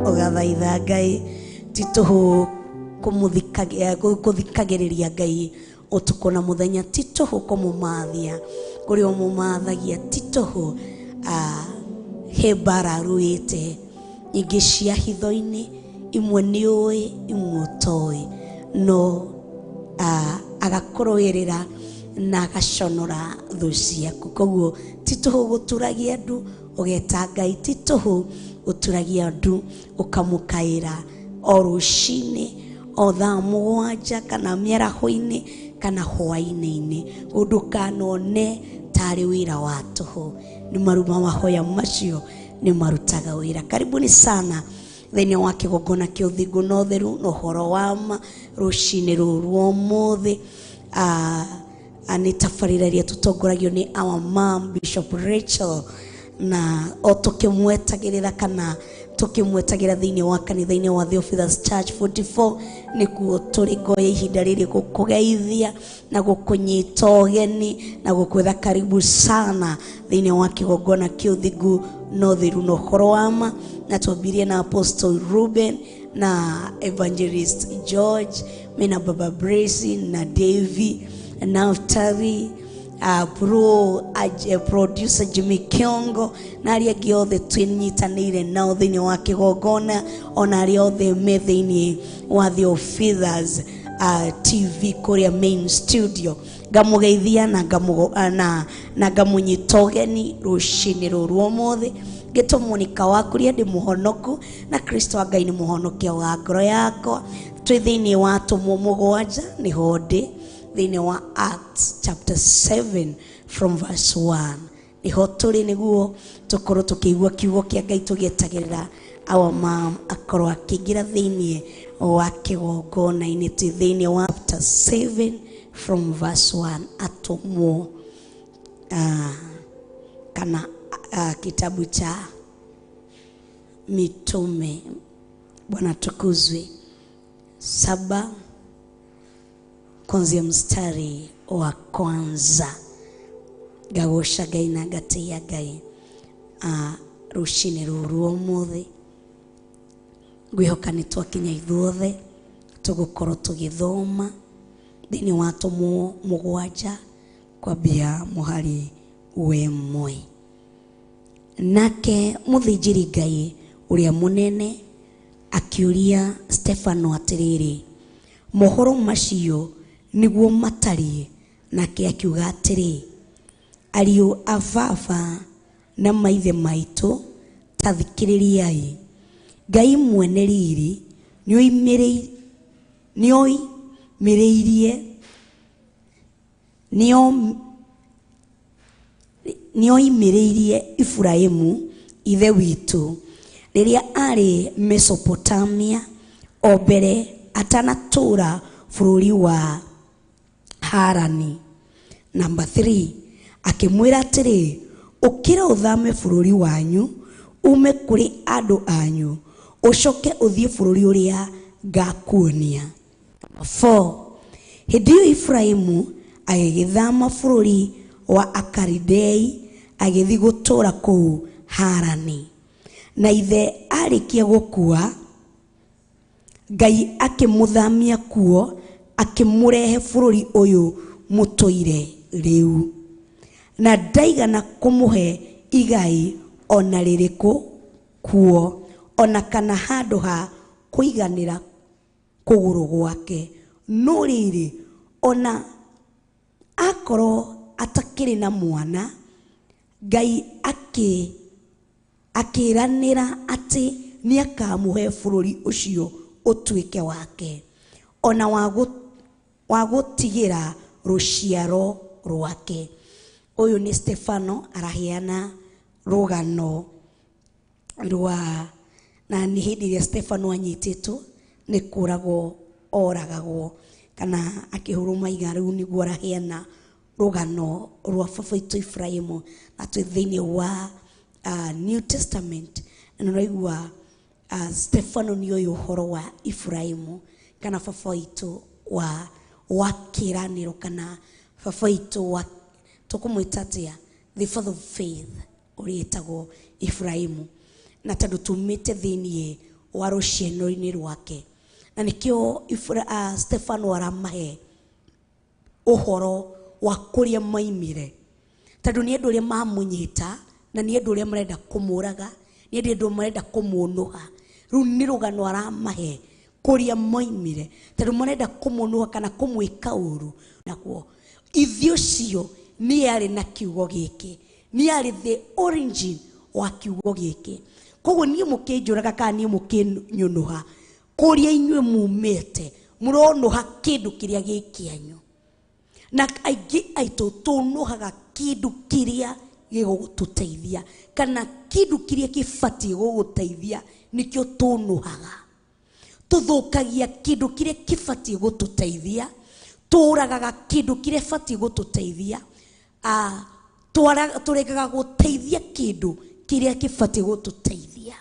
ũgathaitha Ngai, ti tũhũ kũthikagĩrĩria Ngai ũtukũ na mũthenya, ti tũhũ kũmũmathia kũrĩa ũmũmathagia, ti tũhũ he mbara arũĩte ingĩ cia hitho-inĩ, imwe nĩ ũĩ imwe ũtoĩ, no agakũrũĩrĩra na agaconora thũ ciaku. Koguo ti tũhũ gũturagia andũ ũgeta Ngai, ti tũhũ gũturagia andũ ũkamũkaĩra o rũcinĩ o thaa mũgwanja kana mĩaraho-inĩ kana hwaĩ-inĩ, ndũkanone tarĩ wĩra wa tũhũ. Nĩ maruma mahoya macio nĩ marutaga wĩra. Karibuni sana thĩinĩ wa kĩgongona kĩa ũthingu na ũtheru na ũhoro wa ma rũcinĩ rũrũ rwa ũmũthĩ. Nĩ tabarĩra ĩrĩa tũtongoragio nĩ our mom Bishop Rachel, na o tũkĩmwetagĩrĩra kana tũkĩmwetagĩra thĩinĩ wa kanitha-inĩ wa Theophilus Church 44 nĩkuo tũrĩ. Ngoya ihinda rĩrĩ gũkũgeithia na gũkũnyita ũgeni na gũkwĩra karibu sana thĩinĩ wa kĩgongona kĩa ũthingu na ũtheru na ũhoro wa ma. Na twambirie na Apostle Ruben na Evangelist George, mena Baba Bracy na Davy Naftali, producer Jimmy Kiongo na arĩa angĩ othe twĩnyitanĩire nao thĩinĩ wa kĩgongona, ona arĩa othe me thĩinĩ wa Theophilus TV kũrĩa main studio. Ngamũgeithia na ngamũnyita ũgeni rũcinĩ rũrũ ũmũthĩ. Ngĩtwo Monica wa kũrĩa ndĩ mũhonoku na Kristo wa Ngai nĩ mũhonokia wa ngoro yakwa. Twĩ thĩinĩ wa atũmwo mũgwanja nĩho ndĩ thĩinĩ wa Acts chapter 7 from verse 1 nĩho tũrĩ, nĩguo tũkorwo tũkĩigua kiugo kĩa Ngai tũgĩetagĩrĩra our mom akorwo akĩingĩra thĩinĩ wa kĩgongona-inĩ. Twĩ thĩinĩ wa chapter 7 from verse 1 atũmwo kana kitabu cha Mitume. Bwana tukuzwe. 7 kuanzia mstari wa kwanza. Ngagũca Ngai na ngatĩĩa Ngai rũcinĩ rũrũ ũmũthĩ. Ngwĩhoka nĩ twakinya ithuothe tũgũkorwo tũgĩthoma thĩinĩ wa atũmwo mũgwanja kwambia mũhari wa ĩmwe. Nake mũthĩnjĩri Ngai ũrĩa mũnene akĩũria Stefano atĩrĩrĩ, mohoro macio nĩguo matariĩ? Nake akiuga atĩrĩ, ariũ a baba na maithe maitũ, ta thikĩrĩriai. Ngai mwene riri nĩoimĩrĩirie Iburahĩmu ithe witũ rĩrĩa arĩ Mesopotamia o mbere atanatũũra bũrũri wa Harani. Number 3, akĩmwĩra atĩrĩ, ũkĩra ũthame bũrũri wanyu ume kũrĩ andũ anyu ũcoke ũthiĩ bũrũri ũrĩa ngakuonia. Number 4, hĩndĩ ĩyo Iburahĩmu agĩgĩthama bũrũri wa Akalidei agĩthiĩ gũtũũra kũu Harani. Na ithe arĩkia gũkua, Ngai akĩmũthamia kuo akĩmũrehe bũrũri ũyũ mũtũire rĩu, na ndaigana kũmũhe igai ona rĩrĩkũ kuo, ona kana handũ ha kũiganĩra kũgũrũ gwake. No rĩrĩ, ona akorwo atakĩrĩ na mwana, Ngai akĩranĩra atĩ nĩakamũhe bũrũri ũcio ũtuĩke wake, ona wa gũtigĩra rũciaro rwake. Ũyũ nĩ Stefano araheana rũgano rwa, na nĩ hĩndĩ ĩrĩa Stefano anyitĩtwo nĩ kũragwo oragagwo kana akĩhũrwo maiga. Rĩu nĩguo araheana rũgano rwa baba witũ Iburahĩmu, na twĩ thĩinĩ wa New Testament. Na nĩũraigua Stefano nĩoĩ ũhoro wa Iburahĩmu kana baba witũ wa kĩĩranĩro, kana baba witũ wa tũkũmwĩta atĩa, the father of faith ũrĩa etagwo Iburahĩmu. Na tondũ tumĩte thĩinĩ wa rũciaro-inĩ rwake. Na nĩkĩo Stefano aramahe ũhoro wa kũrĩa maimire. Tondũ nĩ andũ arĩa mamũnyita, na nĩ andũ arĩa marenda kũmũraga, nĩ andũ marenda kũmũnũha. Rĩu nĩ rũgano aramahe kũrĩa maimire, tondũ marenda kũmũnũha kana kũmwĩka ũru. Nakuo ithuĩ ũcio nĩ arĩ na kiugo gĩkĩ, nĩ arĩ the origin wa kiugo gĩkĩ. Koguo niĩ mũkĩnjũraga kana niĩ mũkĩnyũnũha, kũrĩa inyuĩ mumĩte mũronũha kĩndũ kĩrĩa gĩ kĩanyu. Na aingĩ aitũ tũnũhaga kĩndũ kĩrĩa gĩgũtũteithia kana kĩndũ kĩrĩa kĩbatiĩ gũgũteithia nĩkĩo tũnũhaga. Tũthũkagia kĩndũ kĩrĩa kĩbatiĩ gũtũteithia, tũragaga kĩndũ kĩrĩa kĩbatiĩ gũtũteithia, tũregaga gũteithia kĩndũ kĩrĩa kĩbatiĩ gũtũteithia.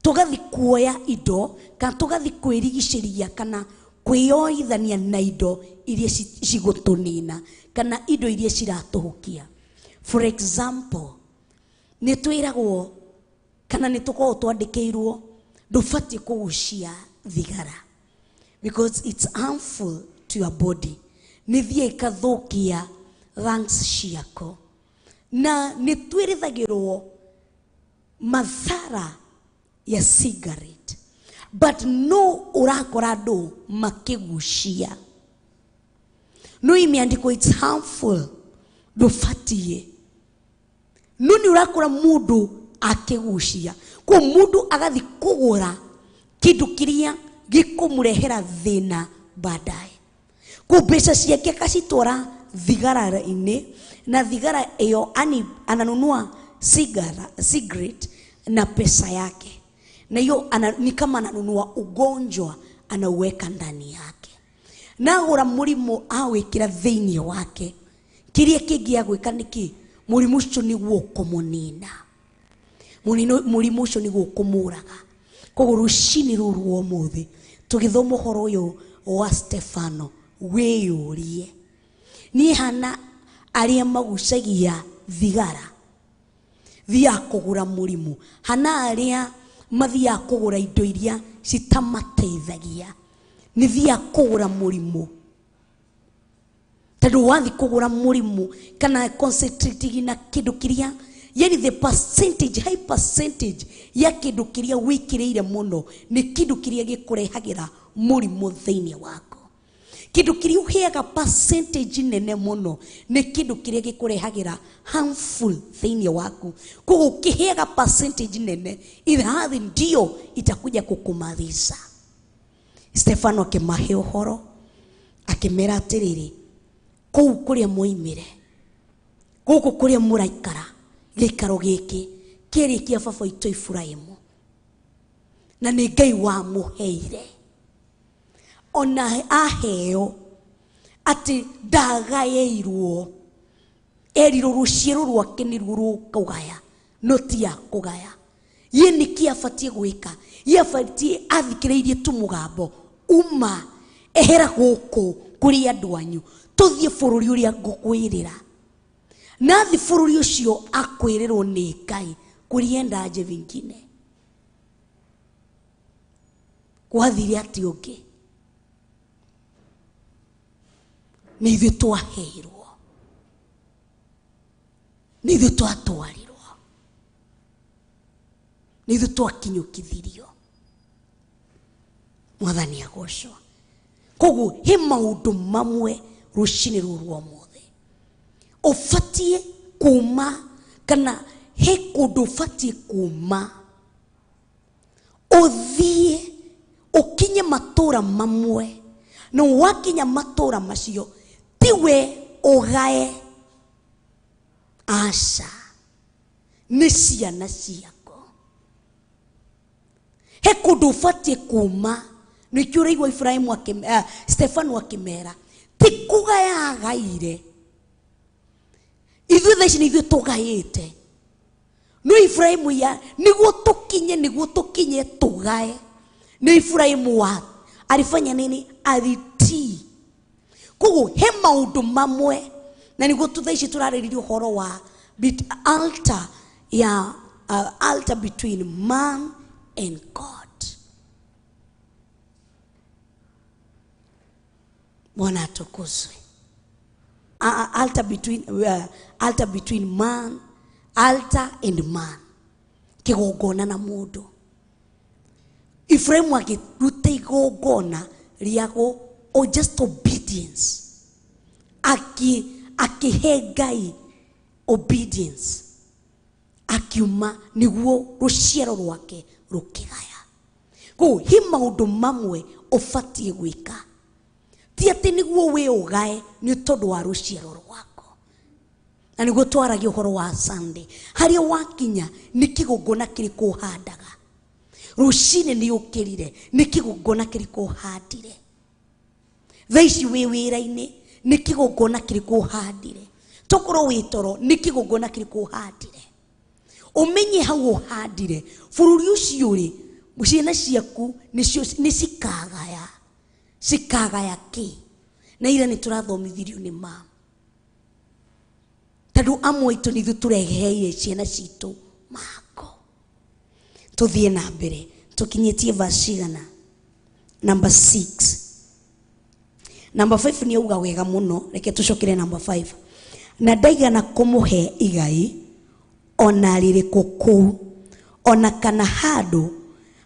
Tũgathi kuoya indo kana tũgathi kwĩrigicĩria kana kwĩyoithania na indo iria cigũtũnina kana indo iria ciratũhukia. For example, nĩ twĩragwo kana nĩ tũkoragwo twandĩkĩirwo ndũbatiĩ kũgucia thigara because it's harmful to your body. Nĩ thiĩ ĩkathũkia lungs ciako. Na nĩ twĩrithagĩrwo madhara ya cigarette, but no ũrakora andũ makĩgucia. No imeandikwo it's harmful, ndũbatiĩ. No nĩ ũrakora mũndũ akĩgucia. Kwa mũndũ agathi kũgũra kĩndũ kĩrĩa gĩkũmũrehera thĩna baadaye. Kwa mbeca ciake akacitwara thigara-inĩ, na thigara ĩyo ananunua cigarette na pesa yake. Na hiyo ni kama ananunua ugonjwa anauweka ndani yake. Na agũra mũrimũ awĩkĩra thĩinĩ wake. Kĩrĩa kĩngĩ agwĩka nĩkĩ? Mũrimũ ũcio nĩguo ũkũmũnina. Mũrimũ ũcio nĩguo ũkũmũraga. Koguo rũcinĩ rũrũ rwa ũmũthĩ tũgĩthoma ũhoro ũyũ wa Stefano, wĩyũrie niĩ hana arĩa magucagia thigara thiaga kũgũra mũrimũ, hana arĩa mathiaga kũgũra indo iria citamateithagia, nĩ thiaga kũgũra mũrimũ. Tondũ wathi kũgũra mũrimũ kana concentrating na kĩndũ kĩrĩa, yani the percentage, high percentage ya kĩndũ kĩrĩa wĩkĩrĩire mũno nĩ kĩndũ kĩrĩa gĩkũrehagĩra mũrimũ thĩinĩ waku. Kĩndũ kĩrĩa ũheaga percentage nene mũno nĩ kĩndũ kĩrĩa gĩkũrehagĩra harmful thĩinĩ waku. Koguo ũkĩheaga percentage nene, irathi ndio itakuja kukumaliza. Stefano akĩmahe ũhoro akĩmera atĩrĩrĩ, kũu kũrĩa mwoimire, gũkũ kũrĩa mũraikara, gĩikaro gĩkĩ kĩrĩ kĩa baba witũ Iburahĩmu, na nĩ Ngai wamũheire. Ona aheo atĩ ndagaĩirwo, erirwo rũciaro rwake nĩruo rũkũgaya, no ti ya kũgaya. Ye nĩkĩ abatiĩ gwĩka? Ye abatiĩ athikĩrĩirie tu mũgambo, uma ehera gũkũ kũrĩ andũ anyu, tũthiĩ bũrũri ũrĩa ngũkwĩrĩra. Na athi bũrũri ũcio akwĩrĩrwo nĩ Ngai, kũrĩa aje vingine. Kwathire atĩ ũngĩ? Nĩ ithuĩ twaheirwo, nĩ ithuĩ twatwarirwo, nĩ ithuĩ twakinyũkithirio. Mwathani agocwo. Koguo he maũndũ mamwe rũcinĩ rũrũ rwa ũmũthĩ ũbatiĩ kuma, kana he kũndũ ũbatiĩ kuma ũthiĩ ũkinye matũra mamwe, na wakinya matũra macio tiwe ũgae, aca, nĩ ciana ciaku. He kũndũ ũbatiĩ kuma, nĩkĩo ũraigua Iburahĩmu Stefano akĩmera ti kũgaya agaire. Ithuĩ thaa ici nĩ ithuĩ tũgaĩte, no Iburahĩmu ya nĩguo tũkinye, nĩguo tũkinye tũgae. Nĩ Iburahĩmu wa alifanya nini? Alitii. Koguo he maũndũ mamwe, na nĩguo thaa ici tũrarĩrĩria ũhoro wa altar ya altar between man and God. Bwana atukuzwe. Altar between man, altar and man. Kigongona na mundu. Efraimu akiruta igongona riago or just obedience. Akihe Ngai obedience. Akiuma niguo ruciaro rwake rukigaya. Ko hi maundu mamwe ubatie gwika. Ti ati niguo we ugae ni tondu wa ruciaro rwako. Na niguo twaragia uhoro wa Sunday. Haria wakinya ni kigongona kiriko uhandaga. Rucini ni ukirire ni kigongona kiriko uhandire. Thaa ici wi wira-ini ni kigongona kiriko uhandire. Tokorwo wi toro ni kigongona kiriko uhandire. Umenye hau uhandire bururi ucio ri ciana ciaku ni cikagaya. Cikagaya ki. Na ira ni turathomithirio ni mama. Tondu amwe itu ni ithuĩ tũreheire ciana citũ mako. Tũthiĩ na mbere tũkinyĩtie verse cigana? Number 6. Number 5 ni auga wega mũno, reke tũcokere number 5. Na ndaigana kũmũhe igai ona rĩrĩkũ kũu ona kana handũ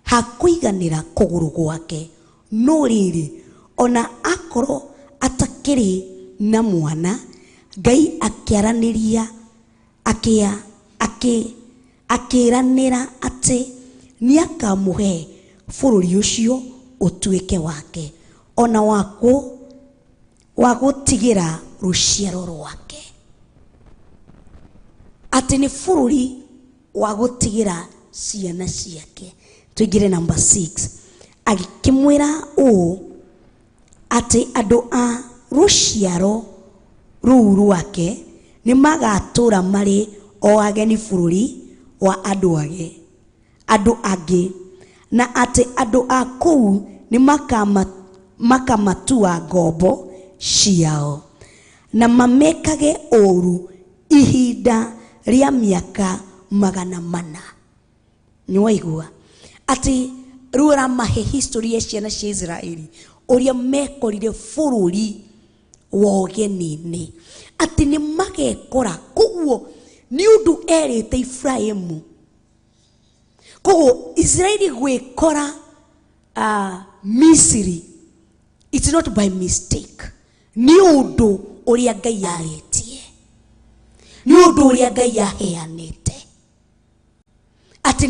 ha kũiganĩra kũgũrũ gwake, no rĩrĩ ona akorwo atakĩrĩ na mwana, Ngai akĩaranĩria akĩranĩra atĩ nĩakamũhe bũrũri ũcio ũtuĩke wake ona wa gũtigĩra rũciaro rwake. Atĩ nĩ bũrũri wa gũtigĩra ciana ciake. Tũingĩre number 6. Agĩkĩmwĩra ũũ atĩ andũ a rũciaro rũu rwake nĩ magatũra marĩ o ageni bũrũri wa andũ angĩ, na atĩ andũ a kũu nĩ makamatua ngombo ciao na mamekage ũru ihinda rĩa mĩaka 400. Nĩwaigua atĩ rĩu aramahe history ya ciana cia Israeli ũrĩa mekorire bũrũri wa ũgeni-inĩ, atĩ nĩ magekora. Koguo nĩ ũndũ erĩte Efraimu. Koguo Israeli gwĩkora Misiri, it's not by mistake. Nĩ ũndũ ũrĩa Ngai arĩtie, nĩ ũndũ ũrĩa Ngai aheanĩte, atĩ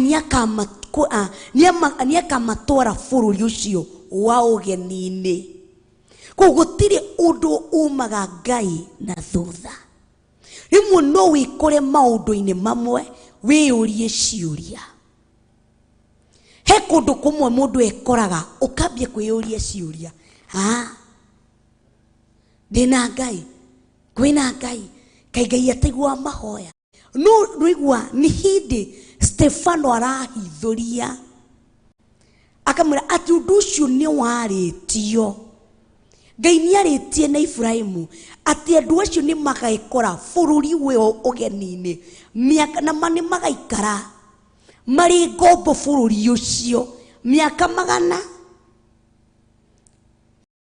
nĩakamatwara bũrũri ũcio wa ũgeni-inĩ. Koguo gũtirĩ ũndũ umaga Ngai na thutha. Rĩmwe no wĩkore maũndũ-inĩ mamwe wĩyũrie ciũria. He kũndũ kũmwe mũndũ ekoraga ũkambia kwĩyũria ciũria. Ndĩna Ngai, kwĩna Ngai, kaĩ Ngai ataiguaga mahoya. No rũigua nĩ hĩndĩ Stefano arahithũria akamwĩra atĩ ũndũ ũcio nĩ warĩtio. Ngai nĩarĩtie na Efraimu atĩ andũ acio nĩ magaikora bũrũri ũyũ ũgeni-inĩ mĩaka na nĩ magaikara marĩ ngombo bũrũri ũcio mĩaka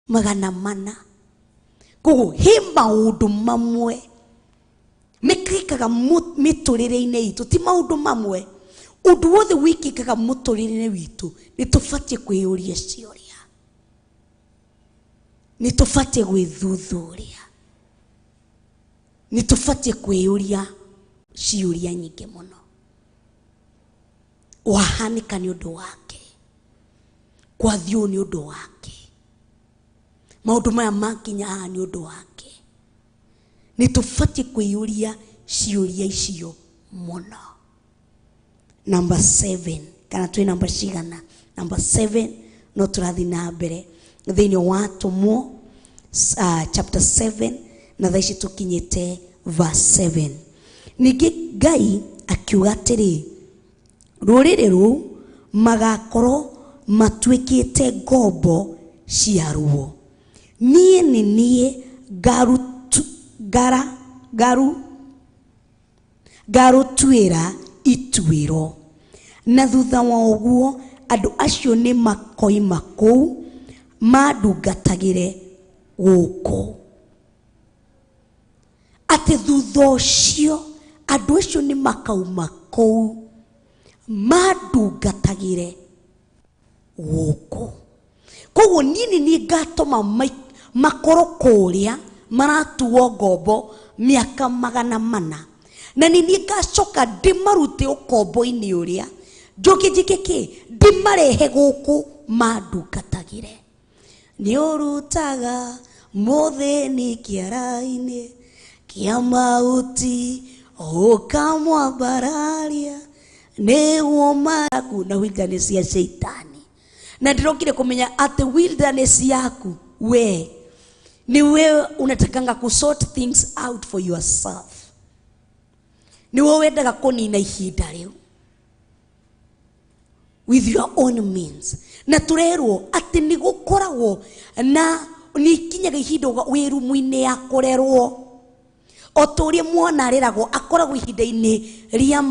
400. Koguo he maũndũ mamwe mekĩkaga mĩtũrĩre-inĩ itũ, ti maũndũ mamwe. Ũndũ wothe wĩkĩkaga mũtũrĩre-inĩ witũ nĩ tũbatiĩ kwĩyũria ciũria, nĩ tũbatiĩ gwĩthuthuria, nĩ tũbatiĩ kwĩyũria ciũria nyingĩ mũno. Wahanĩka nĩ ũndũ wake, kwathiũ nĩ ũndũ wake, maũndũ maya makinya haha nĩ ũndũ wake. Nĩ tũbatiĩ kwĩyũria ciũria icio mũno. Number 7, kana twĩ namba cigana? Number 7 no tũrathiĩ na mbere thĩinĩ wa Atũmwo chapter 7 na thaa ici tũkinyĩte verse 7. Ningĩ Ngai akiuga atĩrĩ, rũrĩrĩ rũu magakorwo matuĩkĩte ngombo ciaruo. Niĩ nĩ niĩ ngarũtuĩra ituĩro. Na thutha wa ũguo andũ acio nĩ makoima kũu mandungatagĩre gũkũ. Atĩ thutha ũcio andũ acio nĩ makauma kũu mandungatagĩre gũkũ. Koguo niĩ nĩ ngatũma makorwo kũrĩa maratuo ngombo mĩaka 400, na nĩ niĩ ngacoka ndĩmarute ũkombo-inĩ ũrĩa njoke njĩke kĩ, ndĩmarehe gũkũ mandungatagĩre. Nĩ ũrutaga mũthĩni kĩara-inĩ kĩa mahuti ũkamwambararia nĩguo maraku na wilderness ya Shaitani. Na ndĩrokire kũmenya atĩ wilderness yaku we ni wewe unatakanga ku sort things out for yourself. Ni wewe wendaga kũnina ihinda rĩu with your own means. Na turerwo atĩ nĩ gũkoragwo na nĩ kinyaga ihinda wĩ rumu-inĩ ya kũrerwo. O ta ũrĩa mwana areragwo akoragwo ihinda-inĩ rĩa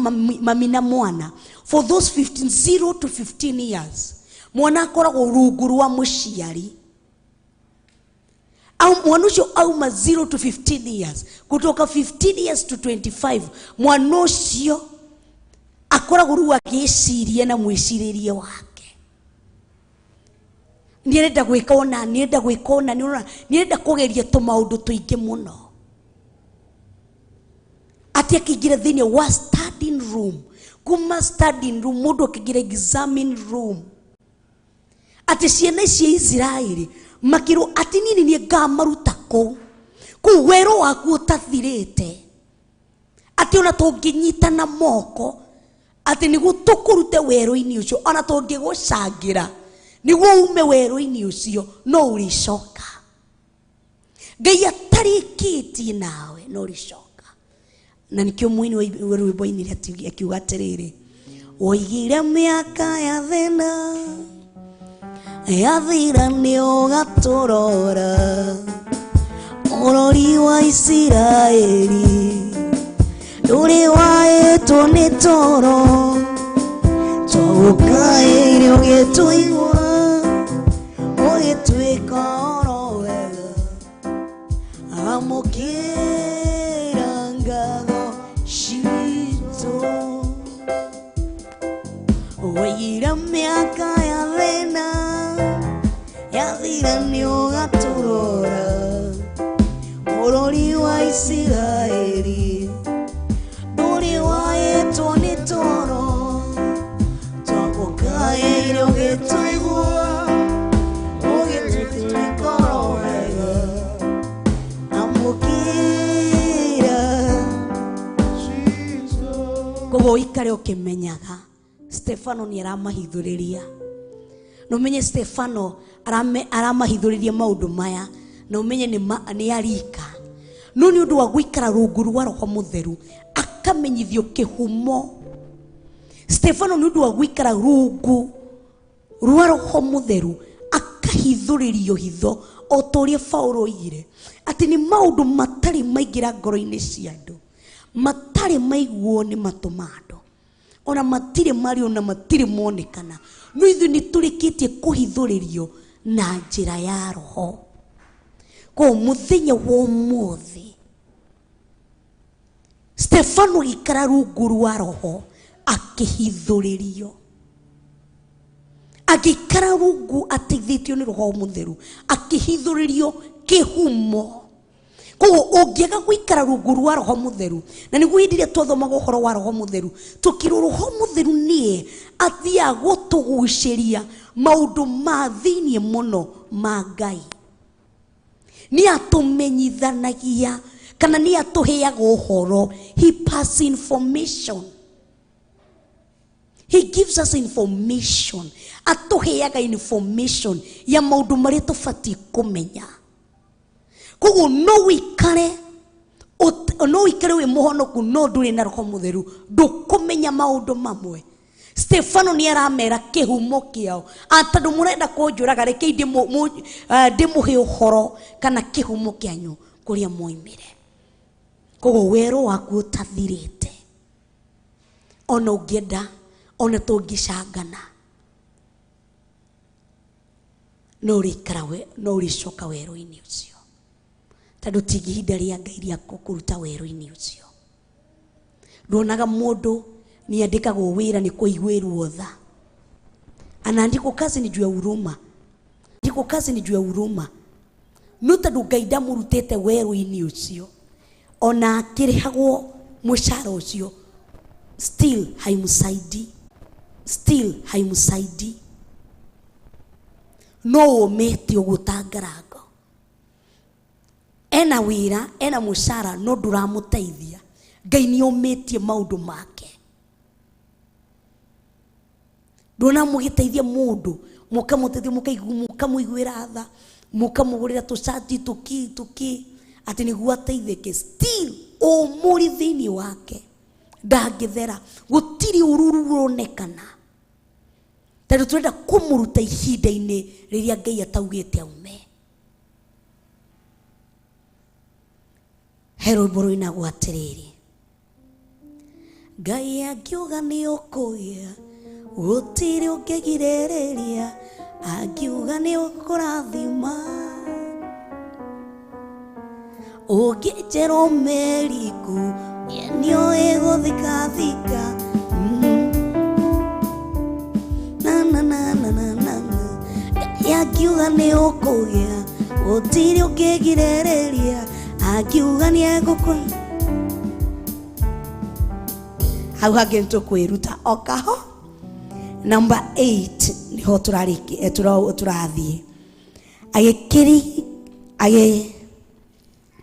mami na mwana for those 0 to 15 years. Mwana akoragwo rungu rwa mũciari. Au mwana ũcio auma 0 to 15 years, kutoka 15 years to 25 mwana ũcio akoragwo rĩu agĩciria na mwĩcirĩrie wake. Nĩarenda gwĩka ũna, nĩarenda gwĩka ũna, nĩarenda kũgeria tũmaũndũ tũingĩ mũno. Atĩ akĩingĩra thĩinĩ wa studying room, kuma studying room mũndũ akĩingĩra examine room. Atĩ ciana cia Isiraeli makĩrwo atĩ niĩ nĩ ngamaruta kũu, kũu werũ waku ũtathirĩte, atĩ ona tũngĩnyitana moko atĩ nĩguo tũkũrute werũ-inĩ ũcio, ona tũngĩgũcangĩra nĩguo ume werũ-inĩ ũcio no ũrĩcoka. Ngai atarĩkĩtie nawe no ũrĩcoka. Na nĩkĩo mũini wa rwĩmbo ainire akiuga atĩrĩrĩ, woigire mĩaka ya thĩna yathira nĩ ũgatũrora, mũrori wa Isiraeli ndũrĩ waĩtwo nĩ toro, twagũkaĩire ũgĩtũigua ũgĩtwĩka oro wega, amũkĩra ngatho citũ. Woigire mĩaka ya thĩna yathira nĩ ũgatũrora, mũrori wa Isiraeli ndũrĩ waĩtwo nĩ toro, twagũkaĩire ũgĩtũigua ũgĩtwĩka oro wega, amũkĩra. Koguo ũikare ũkĩmenyaga Stefano nĩ aramahithũrĩria. Na ũmenye Stefano aramahithũrĩria maũndũ maya, na ũmenye nĩ arika. No nĩ ũndũ wa gũikara rungu rwa Roho Mũtheru akamenyithio kĩhumo. Stefano nĩ ũndũ wa gũikara rungu rwa Roho Mũtheru akahithũrĩrio hitho o ta ũrĩa Paũlũ oigire atĩ nĩ maũndũ matarĩ maingĩra ngoro-inĩ cia andũ, matarĩ maiguo nĩ matũ ma andũ, ona matirĩ marĩ ona matirĩ monekana, no ithuĩ nĩ tũrĩkĩtie kũhithũrĩrio na njĩra ya Roho. Koguo mũthenya wa ũmũthĩ Stefano agĩikara rungu rwa Roho akĩhithũrĩrio, agĩikara rungu ateithĩtio nĩ Roho Mũtheru akĩhithũrĩrio kĩhumo. Koguo ũngĩaga gũikara rungu rwa Roho Mũtheru, na nĩguo hĩndĩ ĩrĩa twathomaga ũhoro wa Roho Mũtheru tũkĩrwo Roho Mũtheru nĩye athiaga gũtũgucĩria maũndũ ma thĩiniĩ mũno ma Ngai. Nĩ atũmenyithanagia kana nĩ atũheaga ũhoro. He pass information. He gives us information. Atũheaga information ya maũndũ marĩa tũbatiĩ kũmenya. Koguo no wĩikare wĩ mũhonoku no ndũrĩ na Roho Mũtheru, ndũkũmenya maũndũ mamwe. Stefano nĩ aramera kĩhumo kĩao, tondũ mũrenda kũnjũraga rekei ndĩmũhe ũhoro kana kĩhumo kĩanyu kũrĩa mwoimire. Koguo werũ waku ũtathirĩte, Ona ũngĩenda, ona tũngĩcangana, no ũrĩikara we, no ũrĩcoka werũ-inĩ ũcio, tondũ ti ihinda rĩa Ngai rĩa kũruta werũ-inĩ ũcio. Nduonaga mũndũ nĩ andĩkagwo wĩra nĩ kũiguĩrwo tha, anaandikwo kazi ni juu ya huruma, andikwo kazi ni juu ya huruma, no tondũ Ngai ndamũrutĩte werũ-inĩ ũcio, ona akĩrĩhagwo mũcara ũcio still haimsaidi, still haimsaidi. No ũmĩte ũguo ta ngarango, ena wĩra, ena mũcara, no ndũramũteithia. Ngai nĩ omĩtie maũndũ make. Ndona mũgĩteithia mũndũ, mũkamũteithia, mũkamũiguĩra tha, mũkamũgũrĩra tũcati tũki tũki, atĩ nĩguo ateithĩke, still ũmũri thĩinĩ wake ndangĩthera, gũtirĩ ũruru ũronekana, tondũ tũrenda kũmũruta ihinda-inĩ rĩrĩa Ngai ataugĩte aume. He rwĩmbo rũinagwo atĩrĩrĩ, Ngai angiuga nĩ ũkũgĩa, gũtirĩ ũngĩgirĩrĩria, angiuga nĩ ũkũrathima, ũngĩnjĩra ũmĩriku, ye nĩoĩ gũthikathika. Na na na na na na na. Ngai angiuga nĩ ũkũgĩa, gũtirĩ ũngĩgirĩrĩria, angiuga nĩ egũkũra. Hau hangĩ nĩ tũkwĩruta o kaho. Number 8 niho tũrathiĩ.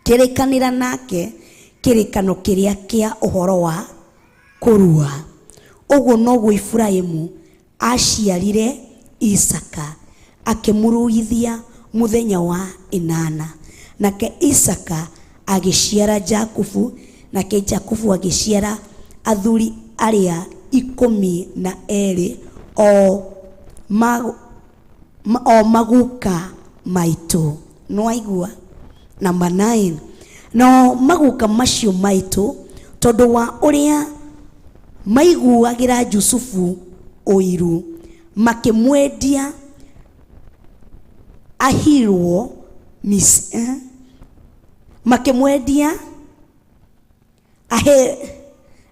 Agĩkĩrĩkanĩra nake kĩrĩkano kĩrĩa kĩa ũhoro wa kũrua. Ũguo noguo Iburahĩmu aciarire Isaka, akĩmũruithia mũthenya wa 8. Nake Isaka agĩciara Jakubu, nake Jakubu agĩciara athuri arĩa 12 o maguka maitũ. Nĩwaigua? Number 9, no maguka macio maitũ, tondũ wa ũrĩa maiguagĩra Jusufu ũiru, makĩmwendia ahirwo makĩmwendia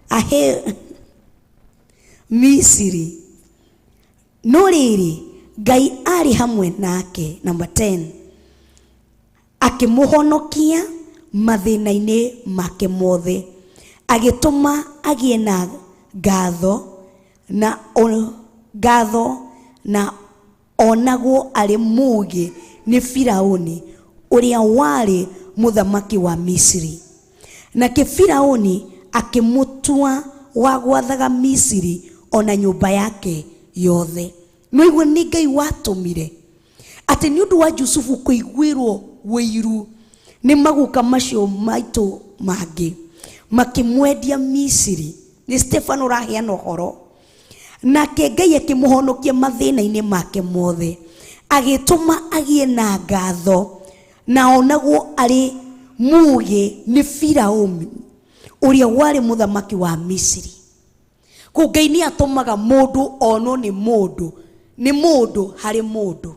ahe Misiri. No rĩrĩ, Ngai arĩ hamwe nake. Number 10, akĩmũhonokia mathĩna-inĩ make mothe, agĩtũma agĩe na ngatho na ngatho na onagwo arĩ mũũgĩ nĩ Firaũni ũrĩa warĩ mũthamaki wa Misiri. Nake Firaũni akĩmũtua wa gwathaga Misiri ona nyũmba yake yothe. No igua nĩ Ngai watũmire atĩ nĩ ũndũ wa Jusufu kũiguĩrwo ũiru nĩ maguka macio maitũ mangĩ, makĩmwendia Misiri. Nĩ Stefano ũraheana ũhoro. Nake Ngai akĩmũhonokia mathĩna-inĩ make mothe, agĩtũma agĩe na ngatho na onagwo arĩ mũũgĩ nĩ Firaũni ũrĩa warĩ mũthamaki wa Misiri. Kũu Ngai nĩ atũmaga mũndũ onwo nĩ mũndũ, nĩ mũndũ harĩ mũndũ.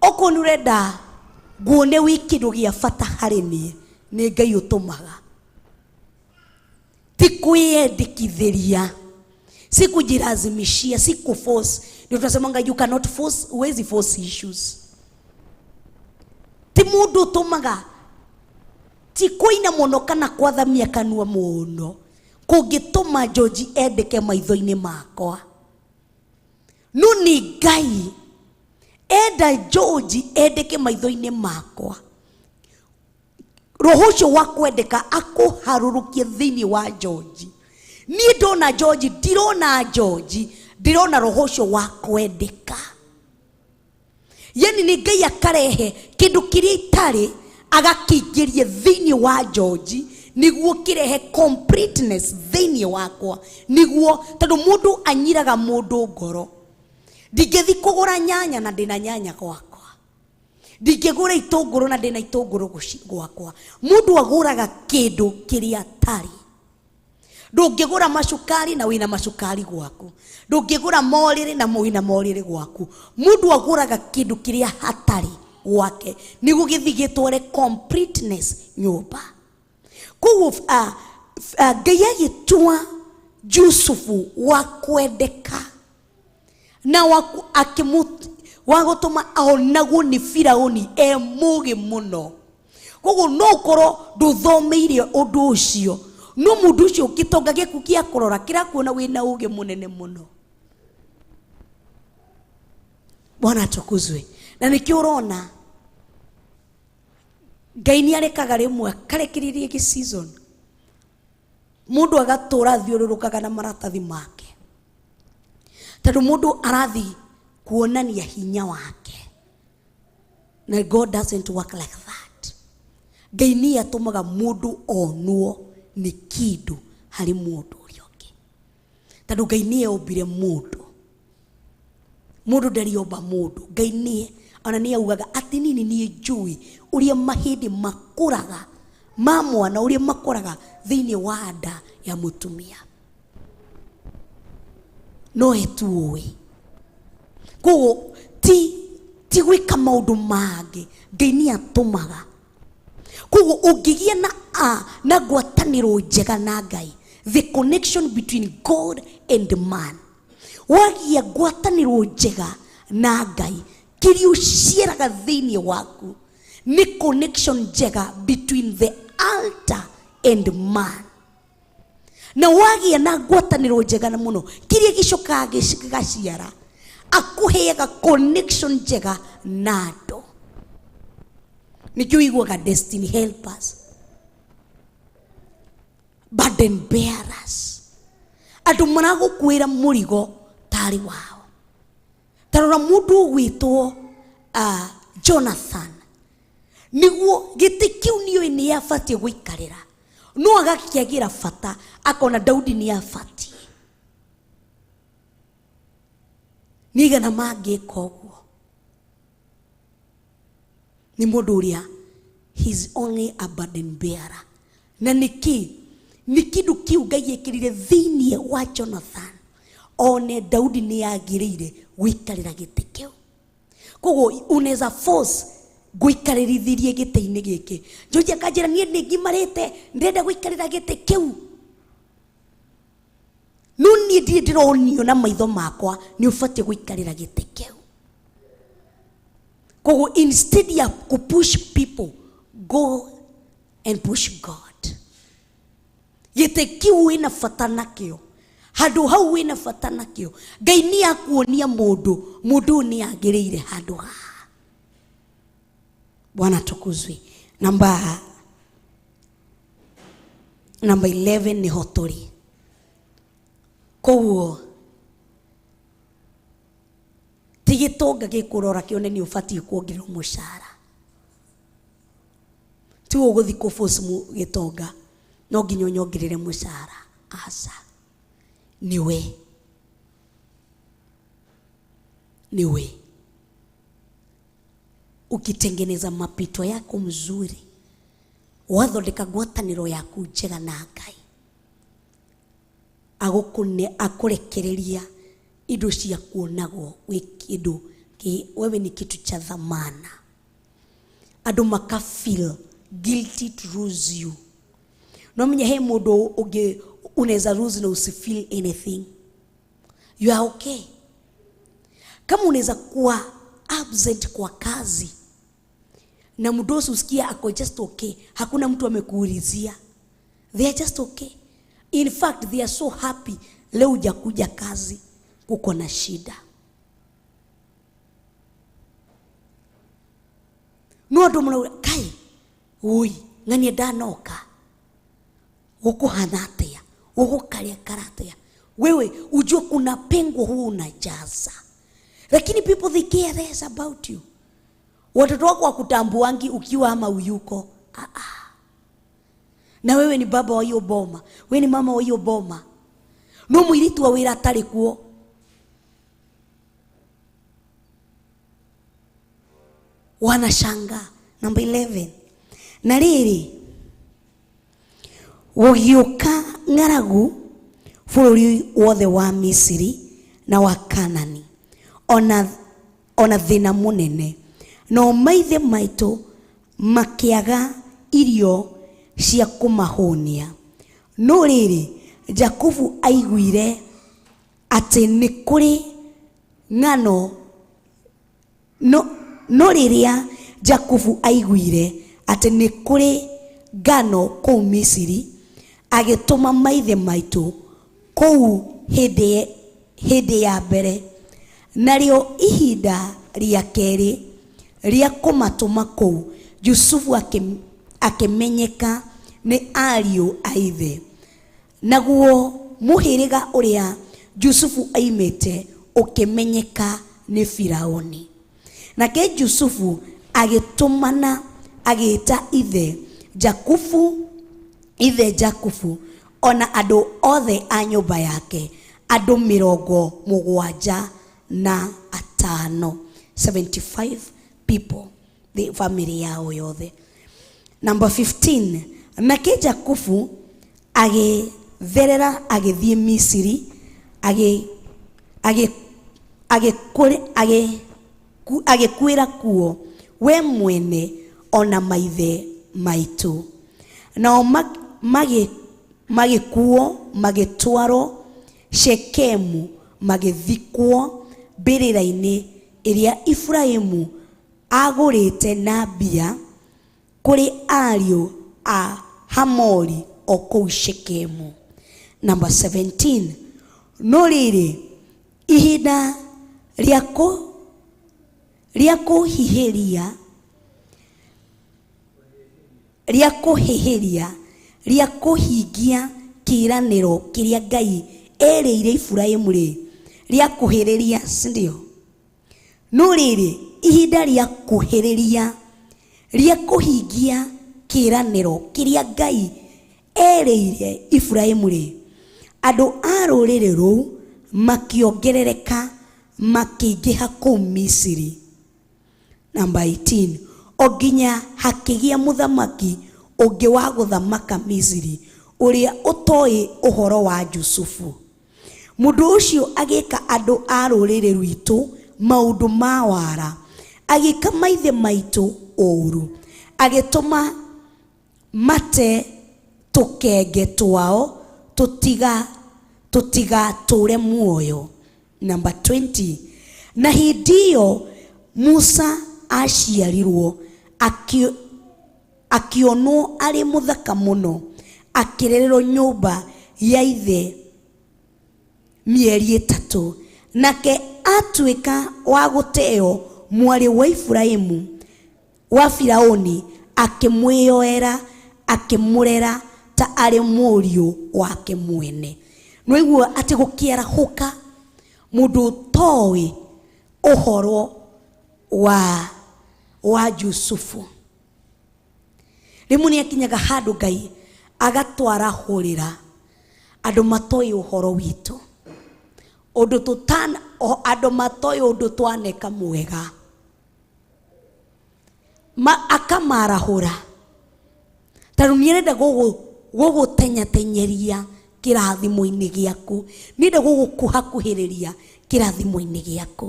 Okorwo nĩ ũrenda nguone wĩ kĩndũ gĩa bata harĩ niĩ, nĩ Ngai ũtũmaga. Ti kwĩyendekithĩria, si kujilazimishia, si kuforce. Ndio tunasemanga you cannot force, huwezi force issues. Ti mũndũ ũtũmaga, ti kũina mũno kana kwathamia kanua mũno kũngĩtũma George endeke maitho-inĩ makwa. No nĩ Ngai enda George endeke maitho-inĩ makwa, roho ũcio wa kwendeka akũharũrũkie thĩinĩ wa George. Niĩ ndona George, ndirona George, ndĩrona roho ũcio wa kwendeka. Yani nĩ Ngai akarehe kĩndũ kĩrĩa itarĩ agakĩingĩria thĩinĩ wa George nĩguo kĩrehe completeness thĩinĩ wakwa, nĩguo tondũ mũndũ anyiraga mũndũ ngoro. Ndingĩthi kũgũra nyanya na ndĩna nyanya gwakwa, ndingĩgũra itũngũrũ na ndĩna itũngũrũ gwakwa. Mũndũ agũraga kĩndũ kĩrĩa atarĩ. Ndũngĩgũra macukari na wĩna macukari gwaku. Ndũngĩgũra morĩrĩ na wĩna morĩrĩ gwaku. Mũndũ agũraga kĩndũ kĩrĩa hatarĩ gwake nĩguo gĩthiĩ gĩtware completeness nyũmba. Koguo Ngai agĩtua Jusufu wa kwendeka na wa gũtũma aonagwo nĩ Firaũni e mũgĩ mũno. Koguo no ũkorwo ndũthomeire ũndũ ũcio, no mũndũ ũcio gĩtonga gĩaku gĩa kũrora kĩrakuona wĩna ũgĩ mũnene mũno. Bwana atukuzwe. Na nĩkĩo ũrona Ngai nĩ arekaga rĩmwe akarekereria gĩ season, mũndũ agatũra athiũrũrũkaga na maratathi make, tondũ mũndũ arathiĩ kuonania hinya wake. Na God doesn't work like that. Ngai nĩ atũmaga mũndũ onwo nĩ kĩndũ harĩ mũndũ ũrĩa ũngĩ, tondũ Ngai nĩye ombire mũndũ. Mũndũ ndarĩ omba mũndũ, Ngai nĩye. Ona nĩ augaga atĩ nini niĩ njũĩ ũrĩa mahĩndĩ makũraga ma mwana, ũrĩa makũraga thĩinĩ wa nda ya mũtumia, no etuũĩ. Koguo ti gwĩka maũndũ mangĩ, Ngai nĩ atũmaga. Koguo ũngĩgĩa na ngwatanĩro njega na Ngai, the connection between God and man, wagĩa ngwatanĩro njega na Ngai, kĩrĩa ũciaraga thĩinĩ waku nĩ connection njega between the altar and man. Na wagĩa na ngwatanĩro njega na mũno, kĩrĩa gĩcokaga gĩgaciara, akũheaga connection njega na andũ. Nĩkĩo ũiguaga destiny helpers, burden bearers, andũ maragũkuĩra mũrigo tarĩ wao. Ta rora mũndũ ũgwĩtwo Jonathan, nĩguo gĩtĩ kĩu nĩũĩ nĩ abatiĩ gũikarĩra, no agakĩagĩra bata, akona Daudi nĩ abatiĩ. Nĩ aigana mangĩka ũguo? Nĩ mũndũ ũrĩa he's only a burden bearer. Na nĩkĩ? Nĩ kĩndũ kĩu Ngai ekĩrire thĩinĩ wa Jonathan, one Daudi nĩ agĩrĩire gũikarĩra gĩtĩ kĩu. Koguo unaweza force ngũikarĩrithirie gĩtĩ-inĩ gĩkĩ. George akanjĩra niĩ nĩ ngimarĩte, ndĩrenda gũikarĩra gĩtĩ kĩu. No niĩ ndirĩ ndĩronio na maitho makwa nĩ ũbatiĩ gũikarĩra gĩtĩ kĩu. Koguo instead ya ku push people, go and push God. Gĩtĩ kĩu wĩna bata nakĩo, handũ hau wĩna bata nakĩo, Ngai nĩ akuonia mũndũ, mũndũ ũyũ nĩ agĩrĩire handũ haha. Bwana tukuzwe. Namba 11 nĩho tũrĩ. Koguo ti gĩtonga gĩkũrora kĩone nĩ ũbatiĩ kuongererwo mũcara, ti ũgũthiĩ kũ force gĩtonga no nginya ũnyongerere mũcara. Aca, niwe niwe ukitengeneza mapito yako mzuri, wathondeka ngwatanĩro yaku njega na Ngai, agũkũne akũrekereria indo cia kuonagwo wĩ kĩndũ wewe ni kitu cha thamana. Andũ maka feel guilty to lose you. No menye he mũndũ ũngĩ unaweza lose na usi feel anything, you are okay. Kama unaweza kuwa absent kwa kazi na mdosi usikia ako just okay, hakuna mtu amekuulizia, they are just okay. In fact they are so happy leo hujakuja kazi, kuko na shida. No andũ marauga kai ui ng'ania ndanoka, gũkũhana atĩa, gũgũkarĩa karatia. Wewe ujue kuna pengo huu unajaza, lakini people they care less about you. Watoto wako wakutambuangi ukiwa ama uyuko. Na wewe ni baba wa hiyo boma, wewe ni mama wa hiyo boma, no mũirĩtu wa wĩra atarĩ kuo. Wanashangaa. Number 11. Na rĩrĩ gũgĩũka ng'aragu Bũrũri wothe wa Misiri na wa Kanani, ona thĩna mũnene. Nao maithe maitũ makĩaga irio cia kũmahũnia. No rĩrĩ, Jakubu aiguire atĩ nĩ kũrĩ ng'ano. No rĩrĩa Jakubu aiguire atĩ nĩ kũrĩ ngano kũu Misiri, agĩtũma maithe maitũ kũu hĩndĩ ya mbere. Narĩo ihinda rĩa kerĩ rĩa kũmatũma kũu, Jusufu akĩmenyeka nĩ ariũ a ithe. Naguo mũhĩrĩga ũrĩa Jusufu oimĩte ũkĩmenyeka nĩ Firauni. Nake Jusufu agĩtũmana agĩĩta ithe Jakubu, ithe Jakubu, o na andũ othe a nyũmba yake, andũ 75, 75 people, the family yao yothe. Number 15, nake Jakubu agĩtherera agĩthiĩ Misiri, agĩkuĩra kuo we mwene ona maithe maitũ. Nao magĩkuo magĩtwarwo Shekemu, magĩthikwo mbĩrĩra-inĩ ĩrĩa Iburahĩmu agũrĩte na mbia kũrĩ ariũ a Hamori o kũu Shekemu. Number 17, no rĩrĩ, ihinda rĩa kũhĩhĩria rĩa kũhingia kĩĩranĩro kĩrĩa Ngai erĩire Iburahĩmu rĩ, rĩa kuhĩrĩria, si ndio? No rĩrĩ, ihinda rĩa kuhĩrĩria rĩa kũhingia kĩĩranĩro kĩrĩa Ngai erĩire Iburahĩmu rĩ, andũ a rũrĩrĩ rũu makĩongerereka makĩingĩha kũu Misiri. Namba 18, o nginya hakĩgĩa mũthamaki ũngĩ wa gũthamaka Misiri ũrĩa ũtoĩ ũhoro wa Jusufu. Mũndũ ũcio agĩka andũ a rũrĩrĩ rwitũ maũndũ ma wara, agĩka maithe maitũ ũũru, agĩtũma mate tũkenge twao tũtigatũre muoyo. Namba 20, na hĩndĩ ĩyo Musa aciarirwo, akĩonwo arĩ mũthaka mũno, akĩrererwo nyũmba ya ithe mĩeri 3. Nake atuĩka wa gũteo, mwarĩ wa Iburahĩmu wa Firauni akĩmwĩyoera, akĩmũrera ta arĩ mũriũ wake mwene. Nĩwaigua atĩ gũkĩarahũka mũndũ ũtoĩ ũhoro wa Jusufu. Rĩmwe nĩ akinyaga handũ Ngai agatwarahũrĩra andũ matoĩ ũhoro witũ, ũndũ tũtana andũ matoĩ ũndũ twaneka mwega, ma akamarahũra tondũ nĩ arenda gũgũtenyatenyeria kĩrathimo-inĩ gĩaku, nĩ arenda gũgũkuhakuhĩrĩria kĩrathimo-inĩ gĩaku,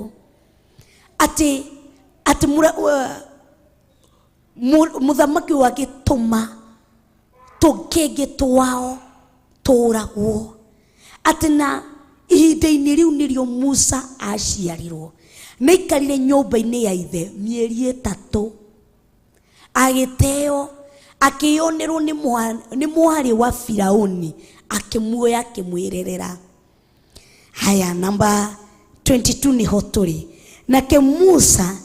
atĩ mũthamaki ũyũ agĩtũma tũkenge twao tũragwo, atĩ na ihinda-inĩ rĩu nĩrĩo Musa aciarirwo. Nĩ aikarire nyũmba-inĩ ya ithe mĩeri 3, agĩteo, akĩyonerwo nĩ mwarĩ wa Firauni, akĩmuoya, akĩmwĩrerera. Haya, namba 22 nĩho tũrĩ. Nake Musa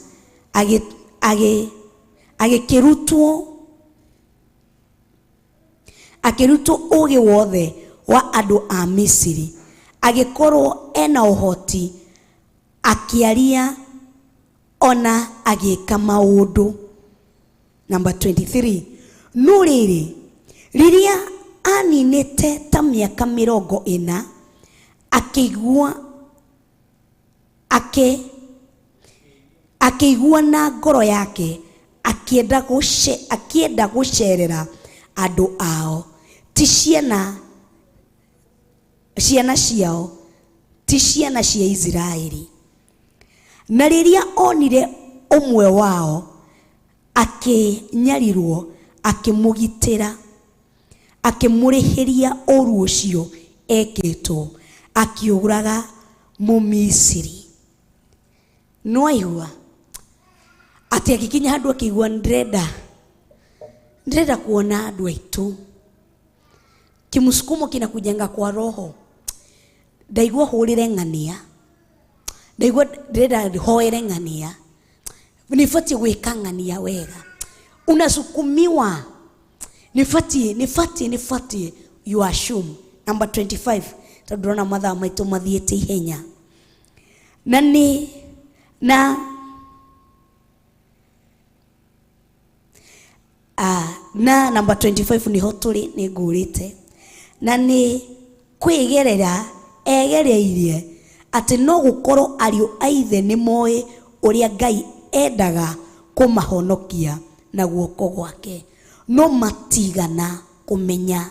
akĩrutwo ũgĩ wothe wa andũ a Misiri, agĩkorwo ena ũhoti akĩaria ona agĩka maũndũ. Namba 23, no rĩrĩ, rĩrĩa aninĩte ta mĩaka 40, akĩigua na ngoro yake akĩenda gũcerera andũ ao, ti ciana. Ciana ciao ti ciana cia Isiraeli. Na rĩrĩa onire ũmwe wao akĩnyarirwo, akĩmũgitĩra, akĩmũrĩhĩria ũru ũcio ekĩtwo, akĩũraga Mũmisiri. Nĩwaigua atĩ agĩkinya handũ akĩigua ndĩrenda ndĩrenda kuona andũ aitũ. Kimsukumo kinakujanga kwa roho, ndaigua hũrĩre ng'ania, ndaigua ndĩrenda hoere ng'ania, nĩbatiĩ gwĩka ng'ania wega. Unasukumiwa, nĩbatiĩ nĩbatiĩ nĩbatiĩ, you assume. Number 25, tondũ ndĩrona mathaa maitũ mathiĩte ihenya. Na nĩ na Ah, na namba 25 niho tũrĩ, nĩ ngũrĩte. Na nĩ kwĩgerera egereirie atĩ no gũkorwo ariũ a ithe nĩ moĩ ũrĩa Ngai endaga kũmahonokia na guoko gwake, no matigana kũmenya.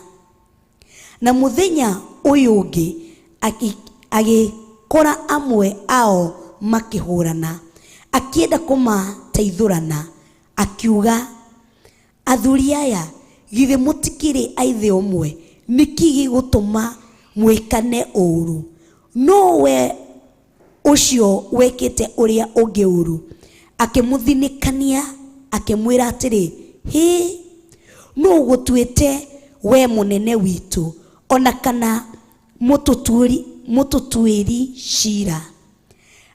Na mũthenya ũyũ ũngĩ agĩkora amwe ao makĩhũrana, akĩenda kũmateithũrana, akiuga, "Athuri aya, githĩ mũtikĩrĩ a ithe ũmwe? Nĩkĩ gĩgũtũma mwĩkane ũũru?" No we ũcio wekĩte ũrĩa ũngĩ ũũru akĩmũthinĩkania, akĩmwĩra atĩrĩ, "Hĩ, nũ ũgũtuĩte we mũnene witũ, o na kana mũtũtuĩri cira?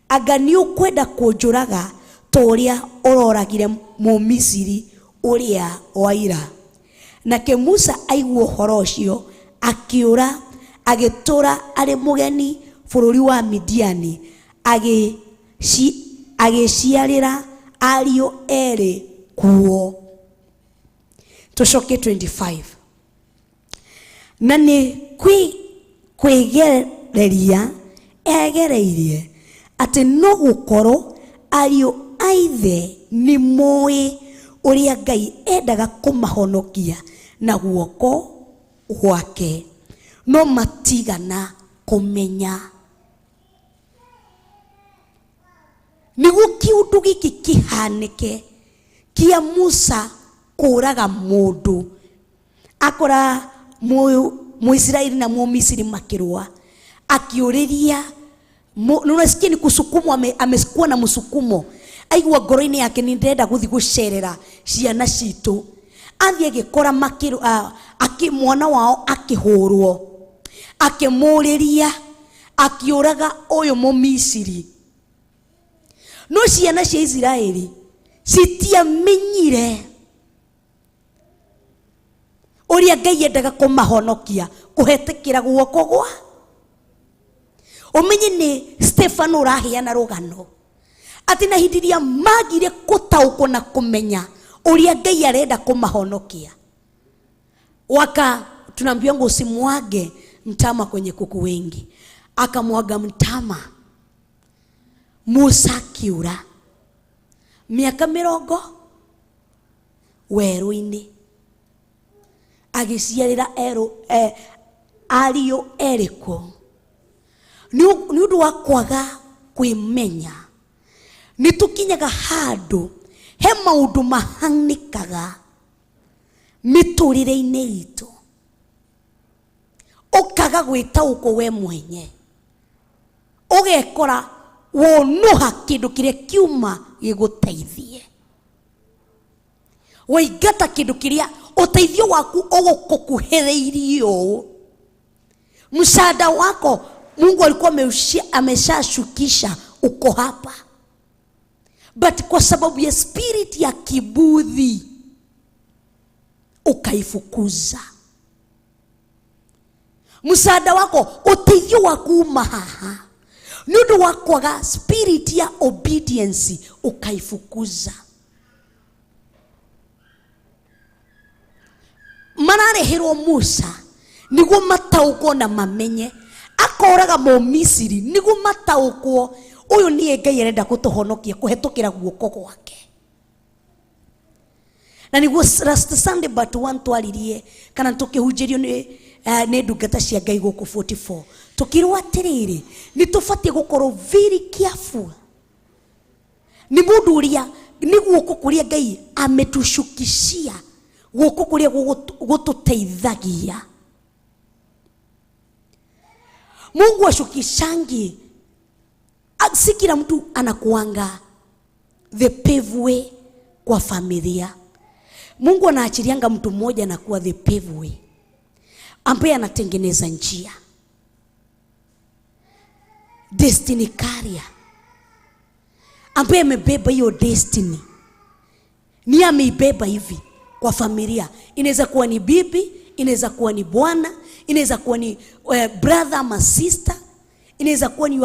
Anga nĩũkwenda kũnjũraga ta ũrĩa ũroragire Mũmisiri ũrĩa wa ira?" Nake Musa aigua ũhoro ũcio, akĩũra, agĩtũũra arĩ mũgeni bũrũri wa Midiani, agĩciarĩra ariũ erĩ kuo. Tũcoke 25. Na nĩ kwĩgereria egereirie atĩ no gũkorwo ariũ a ithe nĩ moĩ ũrĩa Ngai endaga kũmahonokia na guoko gwake, no matigana kũmenya. Nĩguo kĩũndũ gĩkĩ kĩhanĩke kĩa Musa kũraga mũndũ, akora Muisiraeli na Mumisiri makĩrũa, akĩũrĩria, nunasikia ni kusukumwa, amekuwa na msukumo, aigua ngoro-inĩ yake nĩ ndĩrenda gũthiĩ gũcerera ciana citũ. Athiĩ agĩkora mwana wao akĩhũrwo, akĩmũrĩria, akĩũraga ũyũ Mũmisiri. No ciana cia Isiraeli citiamenyire ũrĩa Ngai endaga kũmahonokia kũhetũkĩra guoko gwa. Ũmenye nĩ Stefano ũraheana rũgano atĩ na hĩndĩ ĩrĩa magire gũtaũkwo na kũmenya ũrĩa Ngai arenda kũmahonokia, waka tunaambiwa ngo usimwage mtama kwenye kuku wengi, akamwaga mtama. Musa akiura mĩaka mĩrongo werũ-inĩ, agĩciarĩra ariũ erĩ kuo. Nĩ ũndũ wa kwaga kwĩmenya, nĩ tũkinyaga handũ he maũndũ mahanĩkaga mĩtũrĩre-inĩ itũ, ũkaga gwĩtaũkwo we mwenye, ũgekora wonũha kĩndũ kĩrĩa kiuma gĩgũteithie, waingata kĩndũ kĩrĩa ũteithio waku ũgũkũkuhĩrĩirie ũũ. Msaada wako Mungu alikuwa ameshashukisha, uko hapa, but kwa sababu ya spirit ya kiburi ukaifukuza. Msaada wako, ũteithio waku uma haha, nĩ ũndũ wa kwaga spirit ya obedience ukaifukuza. Marareherwo Musa nĩguo mataũkwo na mamenye, akoraga Mũmisiri nĩguo mataũkwo ũyũ nĩye Ngai arenda gũtũhonokia kũhetũkĩra guoko gwake. Na nĩguo last Sunday but one twaririe kana tũkĩhunjĩrio nĩ Nĩ ndungata cia Ngai gũkũ 44 tũkĩrwo atĩrĩrĩ nĩ tũbatiĩ gũkorwo very careful nĩ mũndũ ũrĩa nĩ guoko kũrĩa Ngai ametucukishia guoko kũrĩa gũtũteithagia. Mungu ashukishangi, si kila mtu anakuanga the paveway kwa familia. Mungu anaachilianga mtu mmoja anakuwa the paveway ambaye anatengeneza njia, destiny carrier ambaye amebeba hiyo destiny, ni ameibeba hivi kwa familia. Inaweza kuwa ni bibi, inaweza kuwa ni bwana, inaweza kuwa ni brother ama sister, inaweza kuwa ni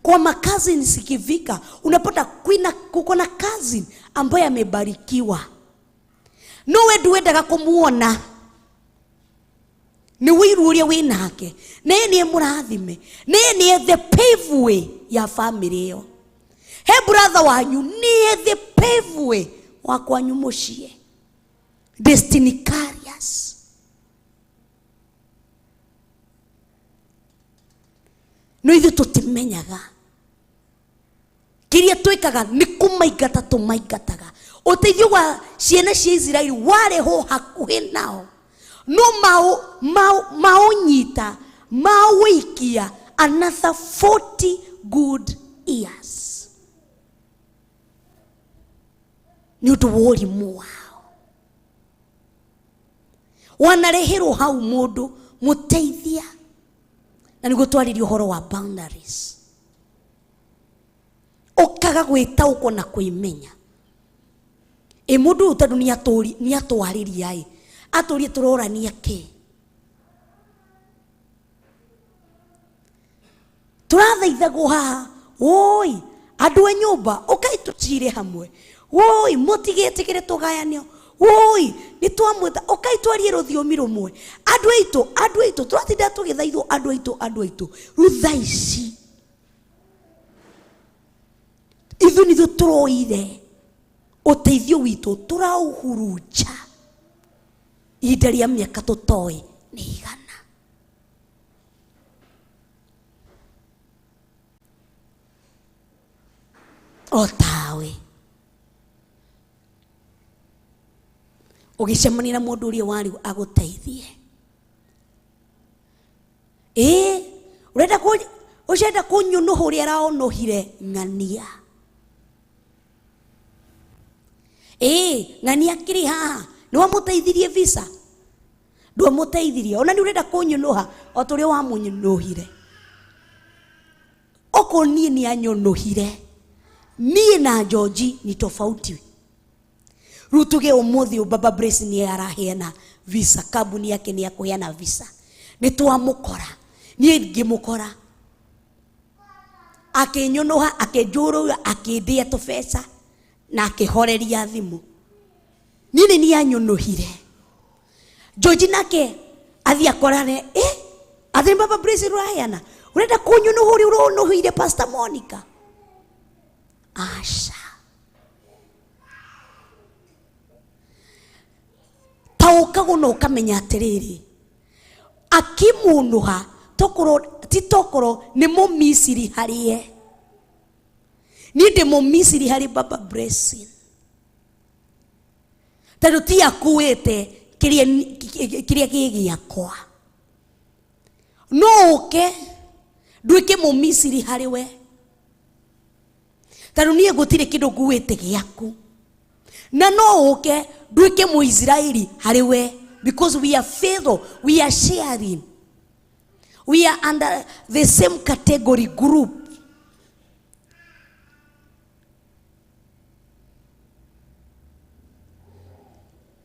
kwa makazi nisikivika. Unapata kuko na cousin ambaye amebarikiwa, no we nduendaga kumuona ni wiru uria wi nake, naye ni murathime, naye ni the paveway ya family iyo. He brother wanyu ni the paveway wa kwanyu muciĩ, destiny carriers. No ithuĩ tũtimenyaga kĩrĩa twĩkaga nĩ kũmaingata tũmaingataga. Ũteithio wa ciana cia Isiraeli warehwo hakuhĩ nao, no maũnyita maũikia another 40 good years nĩ ũndũ wa ũrimũ wao. Wanareherwo hau mũndũ mũteithia, na nĩguo twarĩria ũhoro wa boundaries. Ũkaga gwĩtaũkwo na kwĩmenya. Ĩ mũndũ ũyũ tondũ nĩatwarĩria ĩ, atũrie tũrorania kĩ? Tũrathaithagwo haha, woi andũ a nyũmba ũkai tũcire hamwe, woi mũtigetĩkĩre tũgayanio, woi nĩ twamwĩta ũkai twarie rũthiomi rũmwe, andũ aitũ, andũ aitũ tũratinda tũgĩthaithwo, andũ aitũ, andũ aitũ. Rĩu thaa ici ithuĩ nithuĩ tũroire ũteithio witũ tũraũhurunja ihinda rĩa mĩaka tũtoĩ nĩ igana. O tawe ũgĩcemania na mũndũ ũrĩa warĩ agũteithie, ĩ ũrenda ũcenda kũnyũnũha ũrĩa araũnũhire ng'ania, ĩ ng'ania akĩrĩ haha nĩ wamũteithirie visa, ndwamũteithirie, ona nĩ ũrenda kũnyũnũha o ta ũrĩa wamũnyũnũhire. Okorwo niĩ nĩ anyũnũhire, niĩ na George ni tofauti. Rĩu tuge ũmũthĩ Baba Brace nĩ araheana visa, kambuni yake nĩ akũheana visa, nĩ twamũkora, niĩ ngĩmũkora akĩnyũnũha, akĩnjũrũra, akĩndĩa tũbeca na akĩhoreria thimũ. Niĩ nĩ niĩ anyũnũhire. George nake athiĩ akorane, atĩ Baba Brace ũraheana, ũrenda kũnyũnũha ũrĩa ũronũhire Pastor Monica? Aca. Taũkagwo na ũkamenya atĩrĩrĩ, akĩmũnũha tokorwo ti tokorwo nĩ mũmisiri harĩe, niĩ ndĩ mũmisiri harĩ Baba Blessing, tondũ ti akuĩte kĩrĩa gĩ gĩakwa. No ũke nduĩke mũmisiri harĩ we, tondũ niĩ gũtirĩ kĩndũ nguĩte gĩaku, na no ũke nduĩke mũisiraeli harĩ we, because we are fellow, we are sharing, we are under the same category group.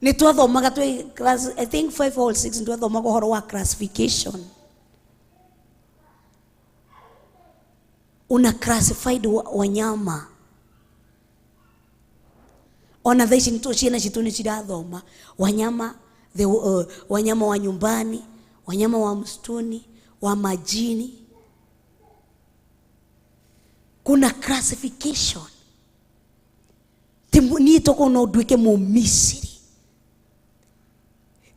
Nĩ twathomaga twĩ class, I think 5 or 6, nĩ twathomaga ũhoro wa classification. Una classified wanyama. Ona thaa ici nĩ ciana citũ nĩ cirathoma wanyama, wanyama wa nyumbani, wanyama wa msituni, wa majini. Kuna classification. Niĩ tokorwo no nduĩke Mũmisiri,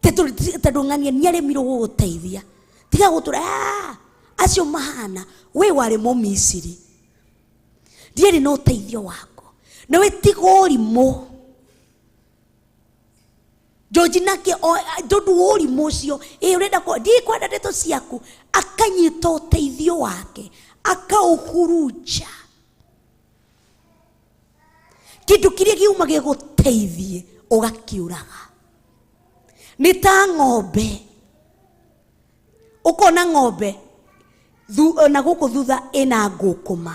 Tondũ ng'ania nĩ aremirwo gũgũteithia. Tiga gũtũra, acio mahana, we warĩ Mũmisiri. Ndiarĩ na ũteithio waku. Na we tiga ũrimũ. George nake tondũ wa ũrimũ ũcio, ĩ ũrenda ndikwenda ndeto ciaku, akanyita ũteithio wake, akaũhurunja. Kĩndũ kĩrĩa gĩuma gĩgũteithie, ũgakiũraga. Nĩ ta ng'ombe. Ũkona ng'ombe na gũkũ thutha ĩna ngũkũma.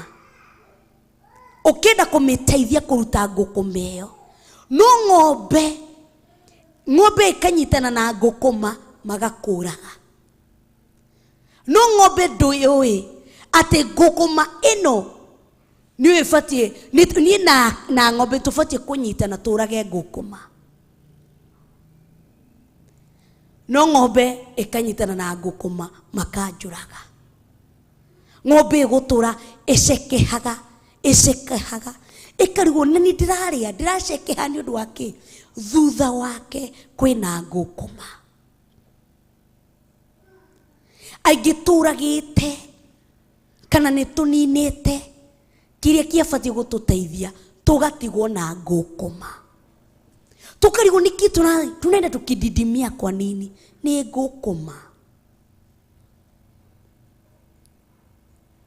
Ũkĩenda kũmĩteithia kũruta ngũkũma ĩyo. No ng'ombe ĩkanyitana na ngũkũma magakũraga. No ng'ombe ndũĩ atĩ ngũkũma ĩno nĩ ĩbatiĩ, niĩ na ng'ombe tũbatiĩ kũnyitana tũrage ngũkũma. No ng'ombe ĩkanyitana na ngũkũma makanjũraga. Ng'ombe ĩgũtũra ĩcekehaga, ĩcekehaga, ĩkarigwo nĩ niĩ ndĩrarĩa, ndĩracekeha nĩ ũndũ wa kĩ? Thutha wake kwĩna ngũkũma. Aingĩ tũragĩte kana nĩ tũninĩte kĩrĩa kĩabatiĩ gũtũteithia, tũgatigwo na ngũkũma. Tũkarigwo nĩkĩ tunaenda tukididimia kwa nini? Nĩ ngũkũma.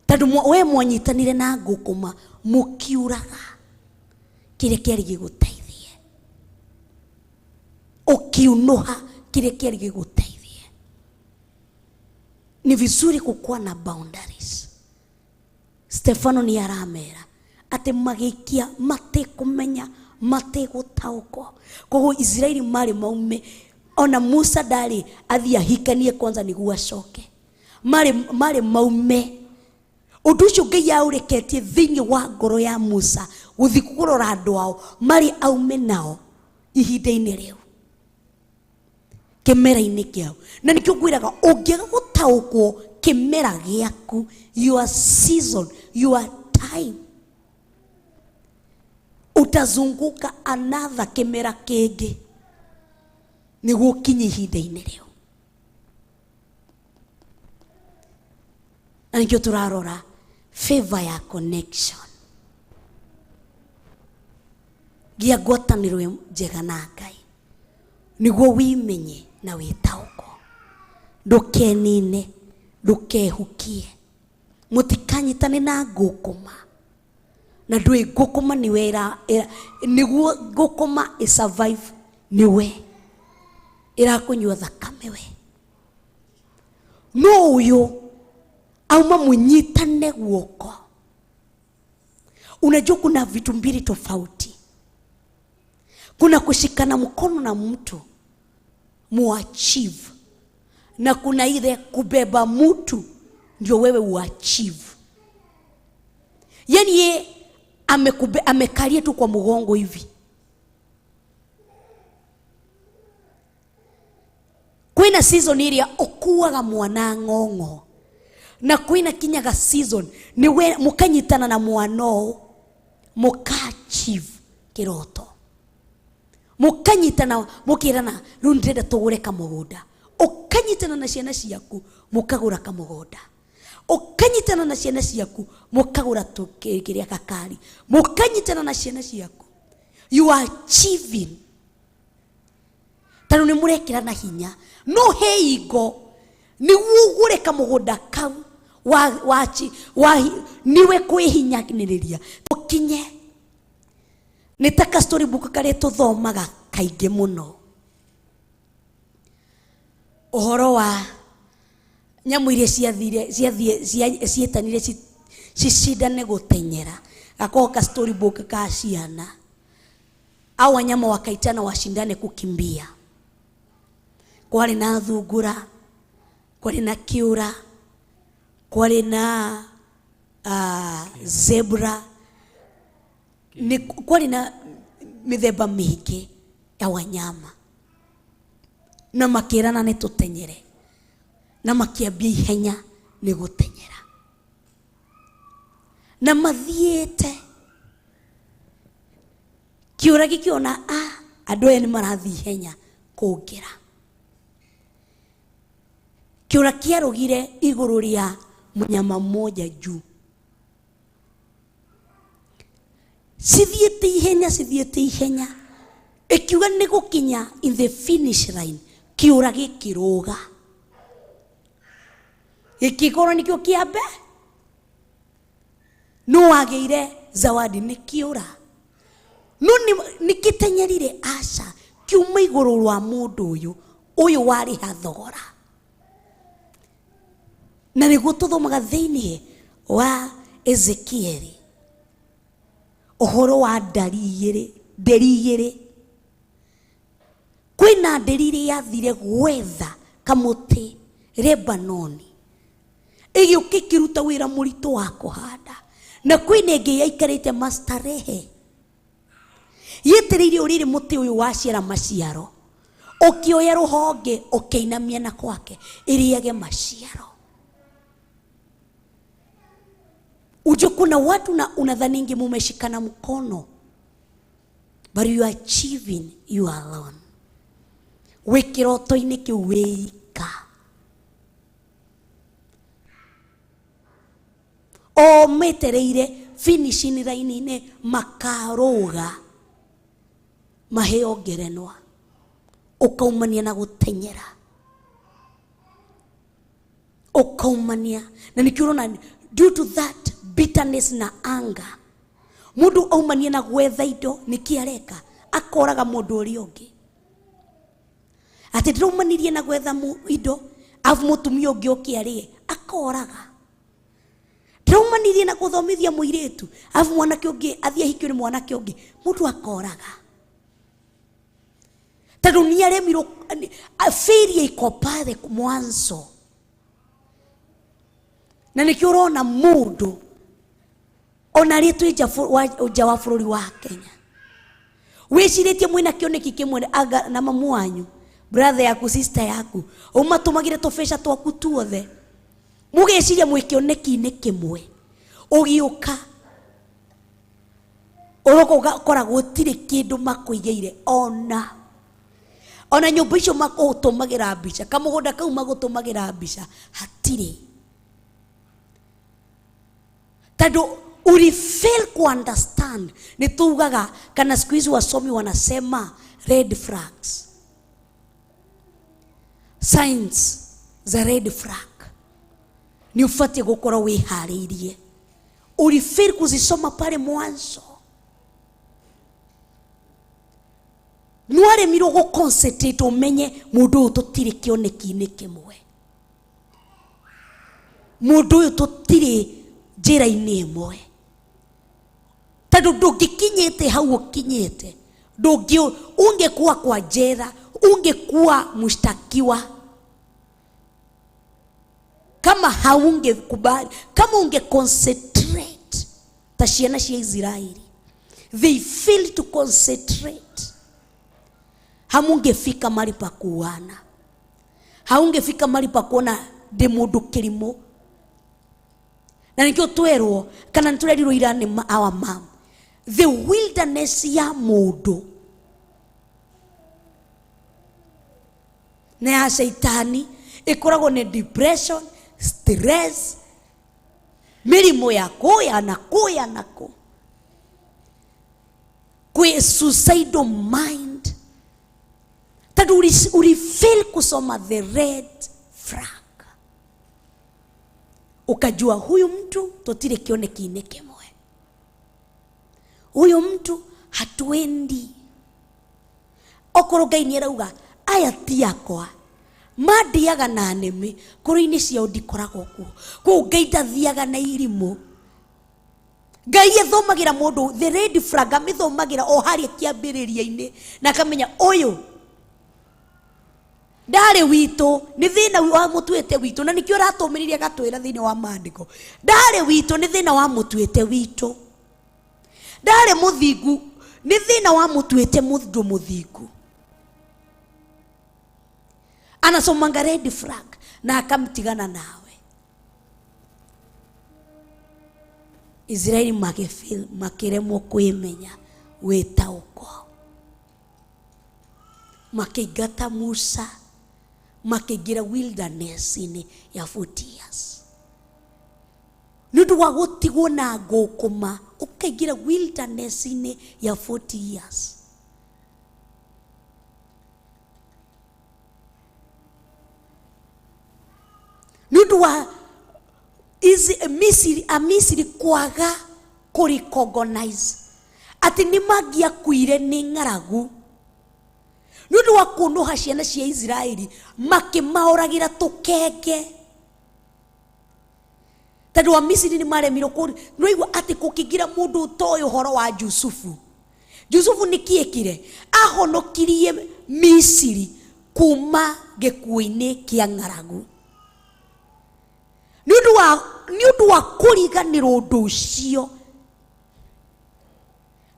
Tondũ we mwanyitanire na ngũkũma mũkiũraga kĩrĩa kĩarĩ gĩgũteithie. Ũkiunuha kĩrĩa kĩarĩ gĩgũteithie. Ni vizuri kukuwa na boundaries. Stefano ni aramera atĩ magĩikia matekũmenya, mategũtaũkwo. Koguo Israeli marĩ maume, ona Musa ndarĩ athiĩ ahikanie kwanza nĩguo acoke. Marĩ maume. Ũndũ ũcio Ngai aũreketie thĩinĩ wa ngoro ya Musa gũthiĩ kũrora andũ ao marĩ aume nao ihinda-inĩ rĩu, kĩmera-inĩ kĩao. Na nĩkĩo ngwĩraga ũngĩaga gũtaũkwo kĩmera gĩaku, your season, your time, utazunguka another kĩmera kĩngĩ nĩguo ũkinye ihinda-inĩ rĩu. Na nĩkĩo tũrarora favor ya connection. Gĩa ngwatanĩro njega na Ngai nĩguo wĩmenye na wĩtaũkwo. Ndũkenine, ndũkehukie, mũtikanyitane na ngũkũma. Na ndũĩ ngũkũma nĩwe nĩguo ngũkũma ĩ survive nĩwe ĩrakũnyua thakame we. No ũyũ auma mũnyitane guoko. Unajua kuna vitu mbili tofauti. Kuna kushikana mkono na mtu muachieve, na kuna ile kubeba mtu ndio wewe uachieve. Yaani ye amekalia tu kwa mgongo hivi. Kwina season iria ukuaga mwana ng'ong'o, na kwina kinyaga season ni we mukanyitana na mwana muka-achieve kiroto. Mukanyitana mukirana riu ndĩrenda tũgũre kamũgũnda. Ũkanyitana na ciana ciaku mũkagũra kamũgũnda. Ũkanyitana na ciana ciaku mũkagũra kĩrĩa gakari. Mũkanyitana na ciana ciaku. You are achieving. Tondũ nĩ mũrekĩra na hinya. No he ingo nĩguo ũgũre kamũgũnda kau niwe kwĩhinyanĩrĩria ũkinye. Nĩ ta ka story book karĩa tũthomaga kaingĩ mũno. Ũhoro wa nyamũ iria ciĩtanire cicindane gũtenyera. Gakoragwo ka story book ka ciana. Au wanyama wakaitana washindane kukimbia. Kwarĩ na thungura, kwarĩ na kĩũra, kwarĩ na zebra, ni kwarĩ na mĩthemba mĩingĩ ya wanyama. Na makĩrana nĩ tũtenyere, na makĩambia ihenya nĩ gũtenyera. Na mathiĩte kĩũra gĩkĩona, andũ aya nĩ marathiĩ ihenya kũngĩra. Kĩũra kĩarũgire igũrũ rĩa mũnyama mmoja juu. Cithiĩte ihenya, cithiĩte ihenya, ĩkiuga nĩ gũkinya in the finish line, kĩũra gĩkĩrũga, gĩkĩkorwo nĩkĩo kĩambe no wagĩire zawadi nĩ kĩũra, no nĩ kĩtenyerire, aca, kiuma igũrũ rwa mũndũ ũyũ, ũyũ warĩha thogora. Na nĩguo tũthomaga thĩinĩ wa Ezekieli ũhoro wa ndari igĩrĩ, nderi igĩrĩ. Kwĩna nderi ĩrĩa yathire gwetha kamũtĩ Lebanoni, ĩgĩũka ĩkĩruta wĩra mũritũ wa kũhanda, na kwĩna ĩngĩ yaikarĩte mastarehe, yetereire ũrĩrĩ mũtĩ ũyũ waciara maciaro, ũkĩoya rũhonge ũkĩinamia na kwake ĩrĩage maciaro. Ujue kuna watu na unadhaningi mumeshikana mkono, but you are achieving you alone. Wĩ kĩroto-inĩ kĩu wĩika, o metereire finishing line-inĩ makarũga maheo ngerenwa, ũkaumania na gũtenyera, ũkaumania na nĩkĩo ũrona due to that bitterness na anger, mũndũ aumania na gwetha indo, nĩkĩ areka? Akoraga mũndũ ũrĩa ũngĩ atĩ ndĩraumanirie na gwetha indo, afu mũtumia ũngĩ oke arĩe, akoraga. Ndĩraumanirie na gũthomithia mũirĩtu, afu mwanake ũngĩ athiĩ ahikio nĩ mwanake ũngĩ, mũndũ akoraga, tondũ nĩ aremirwo, failure iko pale mwanzo. Na nĩkĩo ũrona mũndũ ona arĩa twĩ nja wa bũrũri wa Kenya, wĩcirĩtie mwĩna kĩoneki kĩmwe anga na mamu wanyu, brother yaku, sister yaku, ũmatũmagĩre tũbeca twaku tuothe, mũgeciria mwĩ kĩoneki-inĩ kĩmwe, ũgĩũka ũroka ũgakora gũtirĩ kĩndũ makũigĩire, ona nyũmba icio makũtũmagĩra mbica, kamũgũnda kau magũtũmagĩra mbica hatirĩ, tondũ ulifail ku understand. Nĩ tugaga kana siku hizi wasomi wanasema red flags, signs za red flag, nĩ ũbatiĩ gũkorwo wĩharĩirie. Ulifail kuzisoma pale mwanzo, nĩwaremirwo gũ concentrate ũmenye mũndũ ũyũ tũtirĩ kĩoneki-inĩ kĩmwe, mũndũ ũyũ tũtirĩ njĩra-inĩ ĩmwe, tondũ ndũngĩkinyĩte hau ũkinyĩte, ndũngĩ ungekuwa kwa jela, ungekuwa mshtakiwa kama haungekubali, kama unge concentrate ta ciana cia Israeli. They failed to concentrate. Hamungefika mali pa kuana, haungefika mali pa kuona ndĩ mũndũ kĩrimũ. Na nĩkĩo twerwo kana nĩtũrerirwo ira nĩ our mom, the wilderness ya mũndũ na ya caitani ĩkoragwo nĩ depression, stress, mĩrimũ ya kũya na kũya na kũ kwĩ suicidal mind, tondũ ulifail kusoma the red flag, ukajua huyu mtu tũtirĩ kĩoneki-inĩ kĩmwe, huyu mtu hatuendi. Okorwo Ngai nĩ arauga aya ti akwa, mandiaga na nĩmĩ, kũrĩ-inĩ ciao ndikoragwo kuo. Kũu Ngai ndathiaga na irimũ. Ngai ethomagĩra mũndũ the red flag, amĩthomagĩra o harĩa kĩambĩrĩria-inĩ, na akamenya ũyũ ndarĩ witũ, nĩ thĩna wa mũtuĩte witũ. Na nĩkĩo aratũmĩrĩria agatwĩra thĩinĩ wa maandĩko, ndarĩ witũ, nĩ thĩna wa mũtuĩte witũ, ndarĩ mũthingu, nĩ thĩna wa mũtuĩte mũndũ mũthingu. Anasomanga red flag na akamtigana nawe. Israeli magĩfeel, makĩremwo kwĩmenya wĩtaũkwo, makĩingata Musa. Makĩingĩra wilderness-inĩ ya 40 years. Nĩ ũndũ wa gũtigwo na ngũkũma ũkaingĩra wilderness-inĩ ya 40 years. Nĩ ũndũ wa Misiri, Amisiri kwaga kũ recognize atĩ nĩ mangĩakuire nĩ ng'aragu. Nĩ ũndũ wa kũnũha ciana cia Isiraeli makĩmaũragĩra tũkenge. Tondũ Amisiri nĩ maremirwo kũ nĩwaigua atĩ kũkĩingĩra mũndũ ũtoĩ ũhoro wa Jusufu. Jusufu nĩ kĩ ekire? Ahonokirie Misiri kuma gĩkuũ-inĩ kĩa ng'aragu. Nĩ ũndũ wa kũriganĩrwo ũndũ ũcio.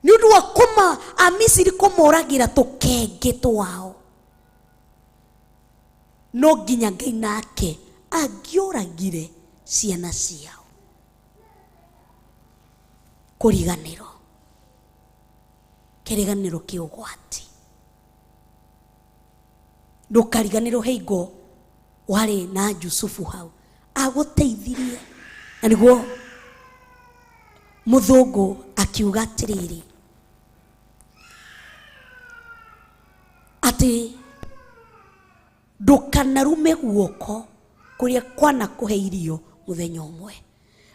Nĩ ũndũ wa kũma Amisiri kũmoragĩra tũkenge twao. No nginya Ngai nake angĩoragire ciana ciao. Kũriganĩrwo. Kĩriganĩro kĩ ũgwati. Ndũkariganĩrwo hingo warĩ na Jusufu hau. Agũteithirie. Na nĩguo mũthũngũ akiuga atĩrĩrĩ, atĩ ndũkanarume guoko kũrĩa kwanakũhe irio mũthenya ũmwe.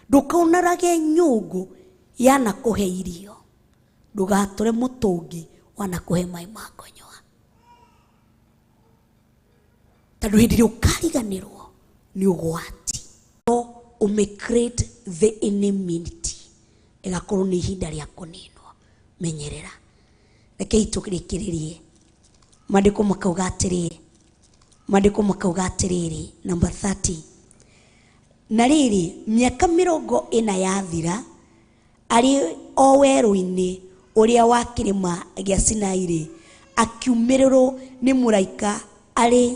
Ndũkaunarage nyũngũ yanakũhe irio. Ndũgatũre mũtũngi wanakũhe maĩ ma kũnyua. Tondũ hĩndĩ ĩrĩa ũkariganĩrwo nĩ ũgwati. No ũmĩ create the enmity. Ĩgakorwo nĩ ihinda rĩa kũninwo. Menyerera. Rekei tũrĩkĩrĩrie. Maandĩko makauga atĩrĩrĩ. Maandĩko makauga atĩrĩrĩ, number 30. Na rĩrĩ, mĩaka 40 yathira, arĩ o werũ-inĩ ũrĩa wa kĩrĩma gĩa Sinai-rĩ, akiumĩrĩrwo nĩ mũraika arĩ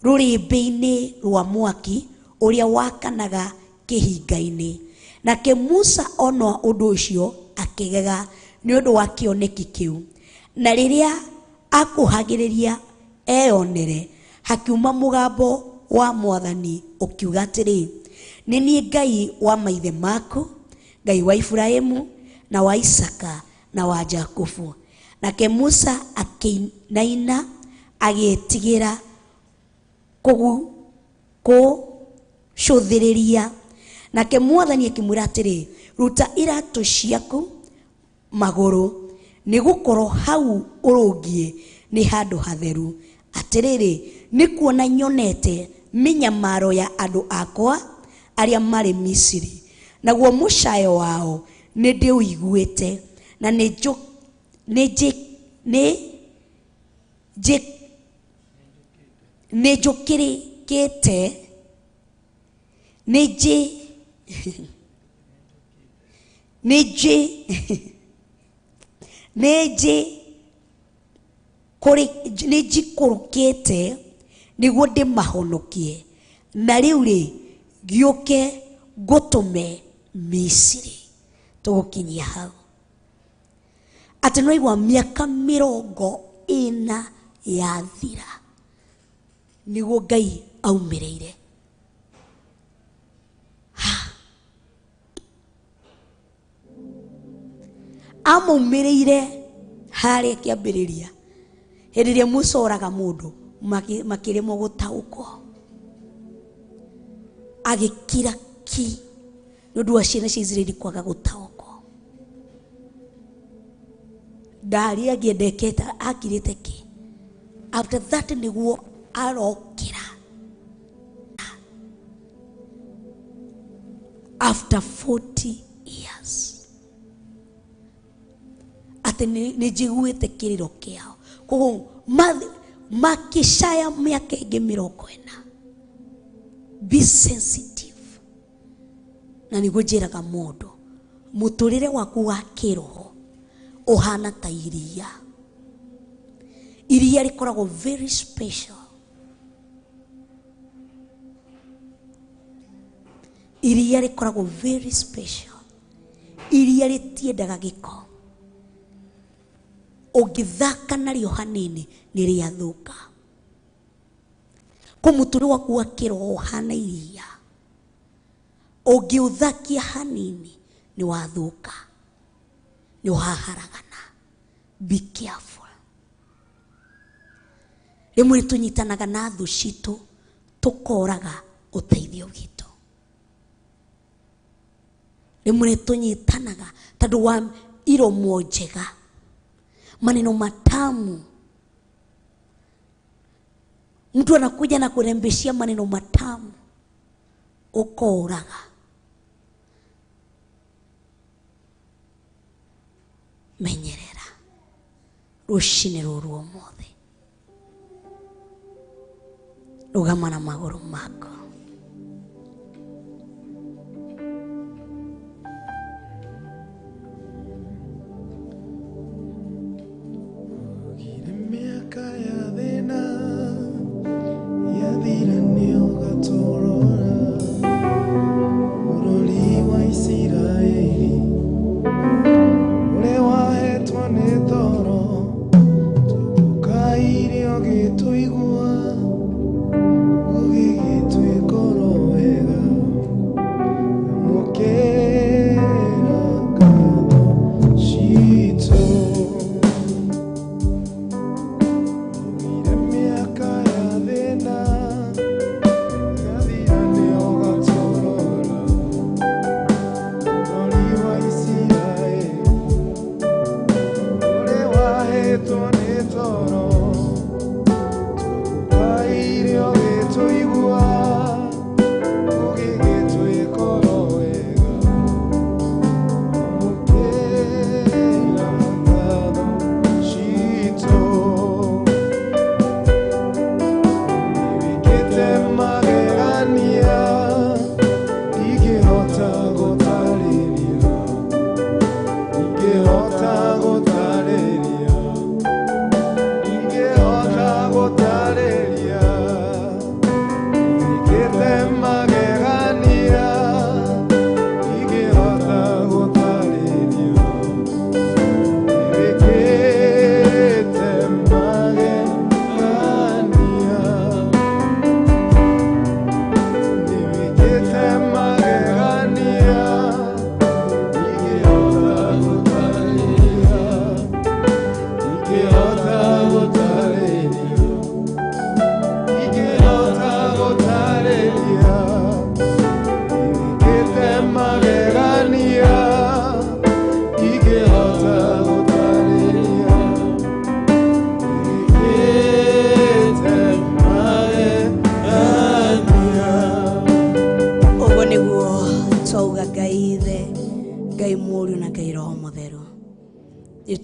rũrĩrĩmbĩ-inĩ rwa mwaki ũrĩa wakanaga kĩhinga-inĩ. Nake Musa ona ũndũ ũcio akĩgega nĩ ũndũ wa kĩoneki kĩu. Na rĩrĩa akuhagĩrĩria eyonere, hakiuma mũgambo wa Mwathani ũkiuga atĩrĩ, nĩ niĩ Ngai wa maithe maku, Ngai wa Iburahĩmu na wa Isaka na wa Jakubu. Nake Musa akĩinaina agĩĩtigĩra kũcũthĩrĩria. Nake Mwathani akĩmwĩra atĩrĩ, ruta iratũ ciaku magũrũ, nĩgũkorwo hau ũrũngiĩ nĩ handũ hatheru. Atĩrĩrĩ, nĩ kuona nyonete mĩnyamaro ya andũ akwa arĩa marĩ Misiri, naguo mũcayo wao nĩ ndĩũiguĩte, na nĩ njũkĩrĩkĩte nĩ njikũrũkĩte nĩguo ndĩmahonokie. Na rĩu rĩ, gĩũke ngũtũme Misiri. Tũgũkinyia hau. Atĩ nĩwaigua mĩaka 40 yathira nĩguo Ngai aumĩrĩire. Amaumĩrĩire harĩa kĩambĩrĩria. Hĩndĩ ĩrĩa Musa oraga mũndũ makĩremwo gũtaũkwo, agĩkira ki nĩ ũndũ wa ciana cia Isiraeli kwaga gũtaũkwo. Ndarĩ angĩendekete, akirĩte ki. After that nĩguo arokĩra. After 40 years. Atĩ nĩ njiguĩte kĩrĩro kĩao. Koguo makĩcaya mĩaka ĩngĩ 40. Be sensitive. Na nĩguo njĩraga mũndũ, mũtũrĩre waku wa kĩroho ũhana ta iria. Iria rĩkoragwo very special. Iria rĩkoragwo very special. Iria rĩtiendaga gĩko. Ũngĩthaka narĩo hanini nĩ rĩathũka. Kå må tå rä waku wa kä roho hana iria ũngĩũthakia hanini nĩ wathũka, nĩ ũhaharagana. Be careful. Rĩmwe nĩ tũnyitanaga na thũ citũ tũkoraga ũteithio witũ. Rĩmwe nĩ tũnyitanaga tondũ wa iromo njega, maneno matamu. Mtu anakuja na kurembeshia maneno matamu, ukoraga. Menyerera rũcinĩ rũrũ ũmũthĩ, rũgama na magũrũ mako.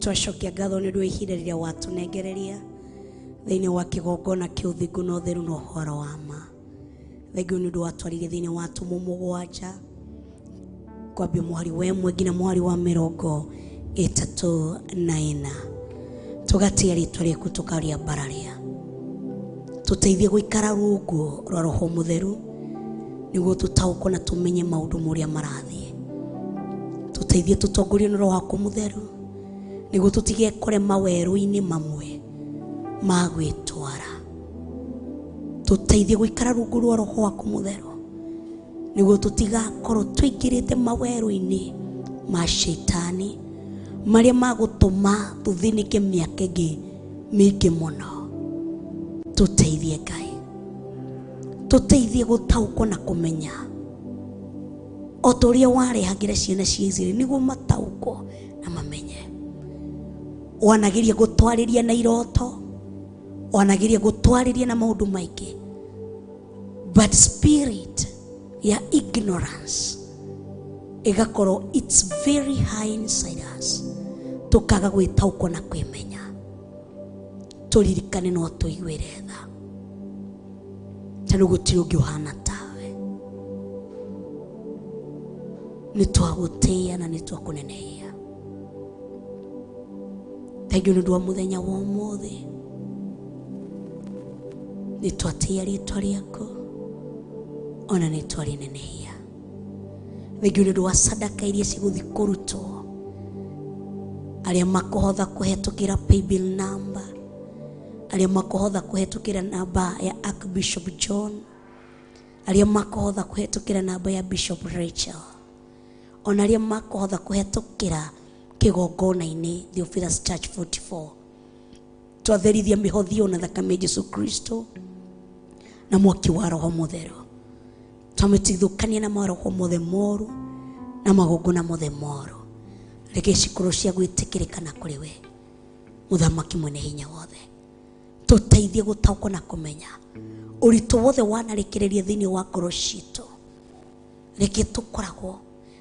Twacokia ngatho nĩ ũndũ wa ihinda rĩrĩa watũnengereria thĩinĩ wa kĩgongona kĩa ũthingu na ũtheru na ũhoro wa ma. Thengiũ nĩ ũndũ watwarire thĩinĩ wa atũmwo 7 kwambia mũhari wa 1 nginya mũhari wa 34. Tũgatĩa rĩtwa rĩaku tũkarĩambararia. Tũteithie gũikara rungu rwa Roho Mũtheru nĩguo tũtaũkwo na tũmenye maũndũ marĩa marathiĩ. Tũteithie tũtongorio nĩ Roho waku Mũtheru nĩguo tũtigekore mawerũ-inĩ mamwe ma gwĩtwara. Tũteithie gũikara rungu rwa Roho waku Mũtheru nĩguo tũtigakorwo tũingĩrĩte mawerũ-inĩ ma shaitani marĩa magũtũma tũthĩnĩke mĩaka ĩngĩ mĩingĩ mũno. Tũteithie Ngai, tũteithie gũtaũkwo na kũmenya o ta ũrĩa warehagĩra ciana cia Isiraeli nĩguo mataũkwo na mamenye. Wanageria gũtwarĩria na iroto, wanageria gũtwarĩria na maũndũ maingĩ, but spirit ya ignorance ĩgakorwo it's very high inside us, tũkaga gwĩtaũkwo na kwĩmenya. Tũririkane no tũiguĩre tha, tondũ gũtirĩ ũngĩ ũhana tawe. Nĩ twagũtĩĩa na nĩ twakũnenehia. Thengiũ nĩ ũndũ wa mũthenya wa ũmũthĩ, nĩ twatĩĩa rĩtwa rĩaku ona nĩ twarĩnenehia. Thengiũ nĩ ũndũ wa sadaka iria cigũthiĩ kũrutwo, arĩa makũhotha kũhetũkĩra paybill number, Arĩa makũhotha kũhetũkĩra namba ya Archbishop John, arĩa makũhotha kũhetũkĩra namba ya Bishop Rachel, ona arĩa makũhotha kũhetũkĩra kĩgongona-inĩ Theophilus Church 44. Twatherithia mĩhothi na thakame Jesu Kristo na mwaki wa Roho Mũtheru. Twamĩtigithũkania na maroho mothe moru na magongona mothe moru. Reke cikorwo cia gwĩtĩkĩrĩka kũrĩ we, Mũthamaki mwene hinya wothe. Tũteithie gũtaũkwo na kũmenya ũritũ wothe wanarekereria thĩinĩ wa ngoro citũ. Reke tũkoragwo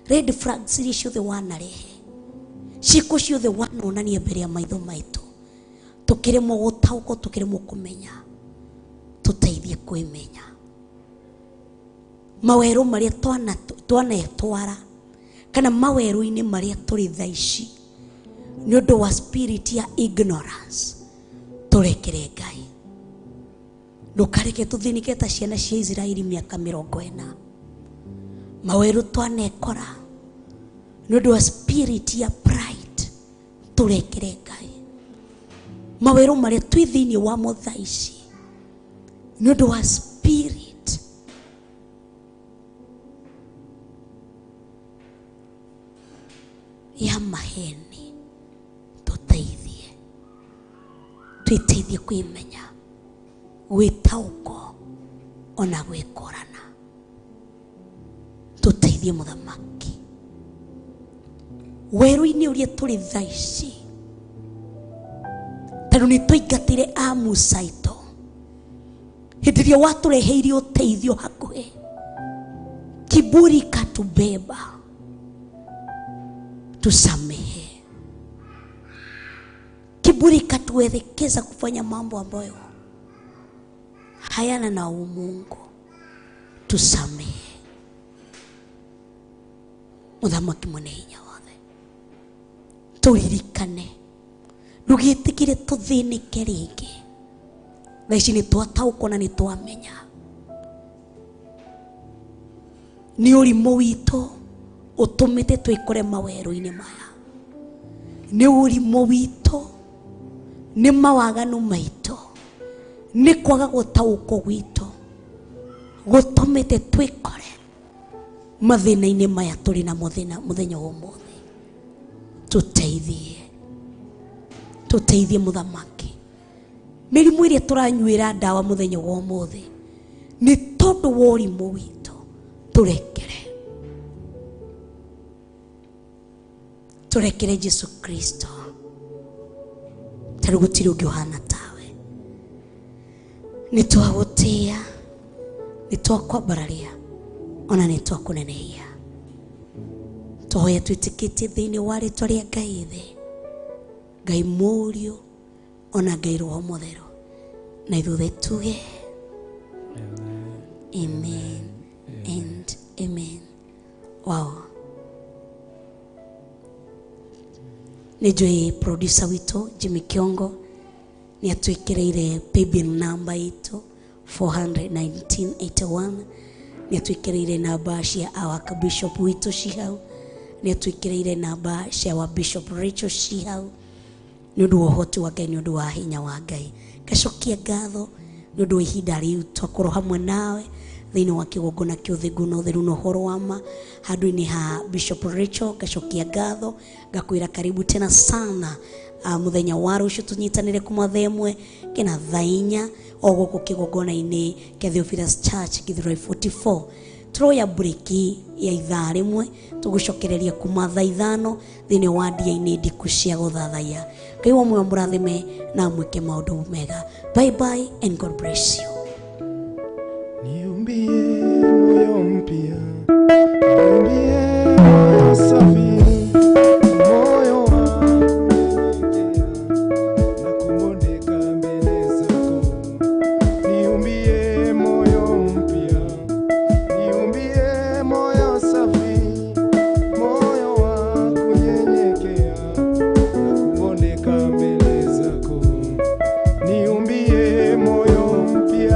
red flags iria ciothe wanarehe, ciĩko ciothe wanonania mbere ya maitho maitũ, tũkĩremwo gũtaũkwo, tũkĩremwo kũmenya. Tũteithie kwĩmenya mawerũ marĩa twanetwara kana mawerũ-inĩ marĩa tũrĩ thaa ici nĩ ũndũ wa spirit ya ignorance. Tũrekere Ngai, ndũkareke tũthĩnĩke ta ciana cia Isiraeli mĩaka 40. Mawerũ twanekora nĩ ũndũ wa spirit ya pride. Tũrekere Ngai mawerũ marĩa twĩ thĩinĩ wamo thaa ici nĩ ũndũ wa spirit ya maheni. Tũteithie, twĩteithie kwĩmenya, gwĩtaũkwo ona gwĩkorana. Tũteithie Mũthamaki werũ-inĩ ũrĩa tũrĩ thaa ici, tondũ nĩ tũingatire a Musa aitũ hĩndĩ ĩrĩa watũreheire ũteithio hakuhĩ. Kiburi katubeba, tusamehe. Kiburi katuelekeza kufanya mambo ambayo hayana na umungu, tusamehe. Mũthamaki mwene hinya wothe, tũririkane, ndũgĩtĩkĩre tũthĩnĩke rĩngĩ. Thaa ici nĩ twataũkwo na nĩ twamenya nĩ ũrimũ witũ ũtũmĩte twĩkore mawerũ-inĩ maya, nĩ ũrimũ witũ, nĩ mawaganu maitũ, nĩ kwaga gũtaũkwo gwitũ gũtũmĩte twĩkore mathĩna-inĩ maya tũrĩ namo mũthenya wa ũmũthĩ. Tũteithie, tũteithie Mũthamaki. Mĩrimũ ĩrĩa tũranyuĩra ndawa mũthenya wa ũmũthĩ nĩ tondũ wa ũrimũ witũ. Tũrekere, tũrekere Jesu Kristo, tondũ gũtirĩ ũngĩ ũhana tawe. Nĩ twagũtĩĩa, nĩ twakwambararia, ona nĩ twakũnenehia. Tũhoya twĩtĩkĩtie thĩinĩ wa rĩtwa rĩa Ngai Ithe, Ngai Mũriũ, ona Ngai Roho Mũtheru, na ithuothe tuge amen and amen. Wow. Nĩ njũĩ producer witũ Jimmy Kiongo nĩ atwĩkĩrĩire paybill number itũ 41981, nĩ atwĩkĩrĩire namba cia our bishop witũ ci hau, nĩ atwĩkĩrĩire namba cia our Bishop Rachel ci hau. Nĩ ũndũ wa ũhoti wa Ngai, nĩ ũndũ wa hinya wa Ngai, ngacokia ngatho nĩ ũndũ wa ihinda rĩu twakorwo hamwe nawe thĩinĩ wa kĩgongona kĩa ũthingu na ũtheru na ũhoro wa ma handũ-inĩ ha Bishop Rachel. Ngacokia ngatho, ngakwĩra karibu tena sana mũthenya wa rũciũ tũnyitanĩre kuma thaa 1 nginya thaa 4 o gũkũ kĩgongona-inĩ kĩa Theophilus Church Githurai 44. Turoya breki ya ithaa rĩmwe, tũgũcokereria kuma thaa 5 thĩinĩ wa ndia-inĩ ndiku cia gũthathaiya. Ngai wa muoyo mũrathime na amwĩke maũndũ mega. Bye bye and God bless you. Niumbie moyo mpya, niumbie moyo safi, moyo wa kunyenyekea na kubondeka mbele zako. Niumbie moyo mpya, niumbie moyo safi, moyo wa kunyenyekea na kubondeka mbele zako. Niumbie moyo mpya. .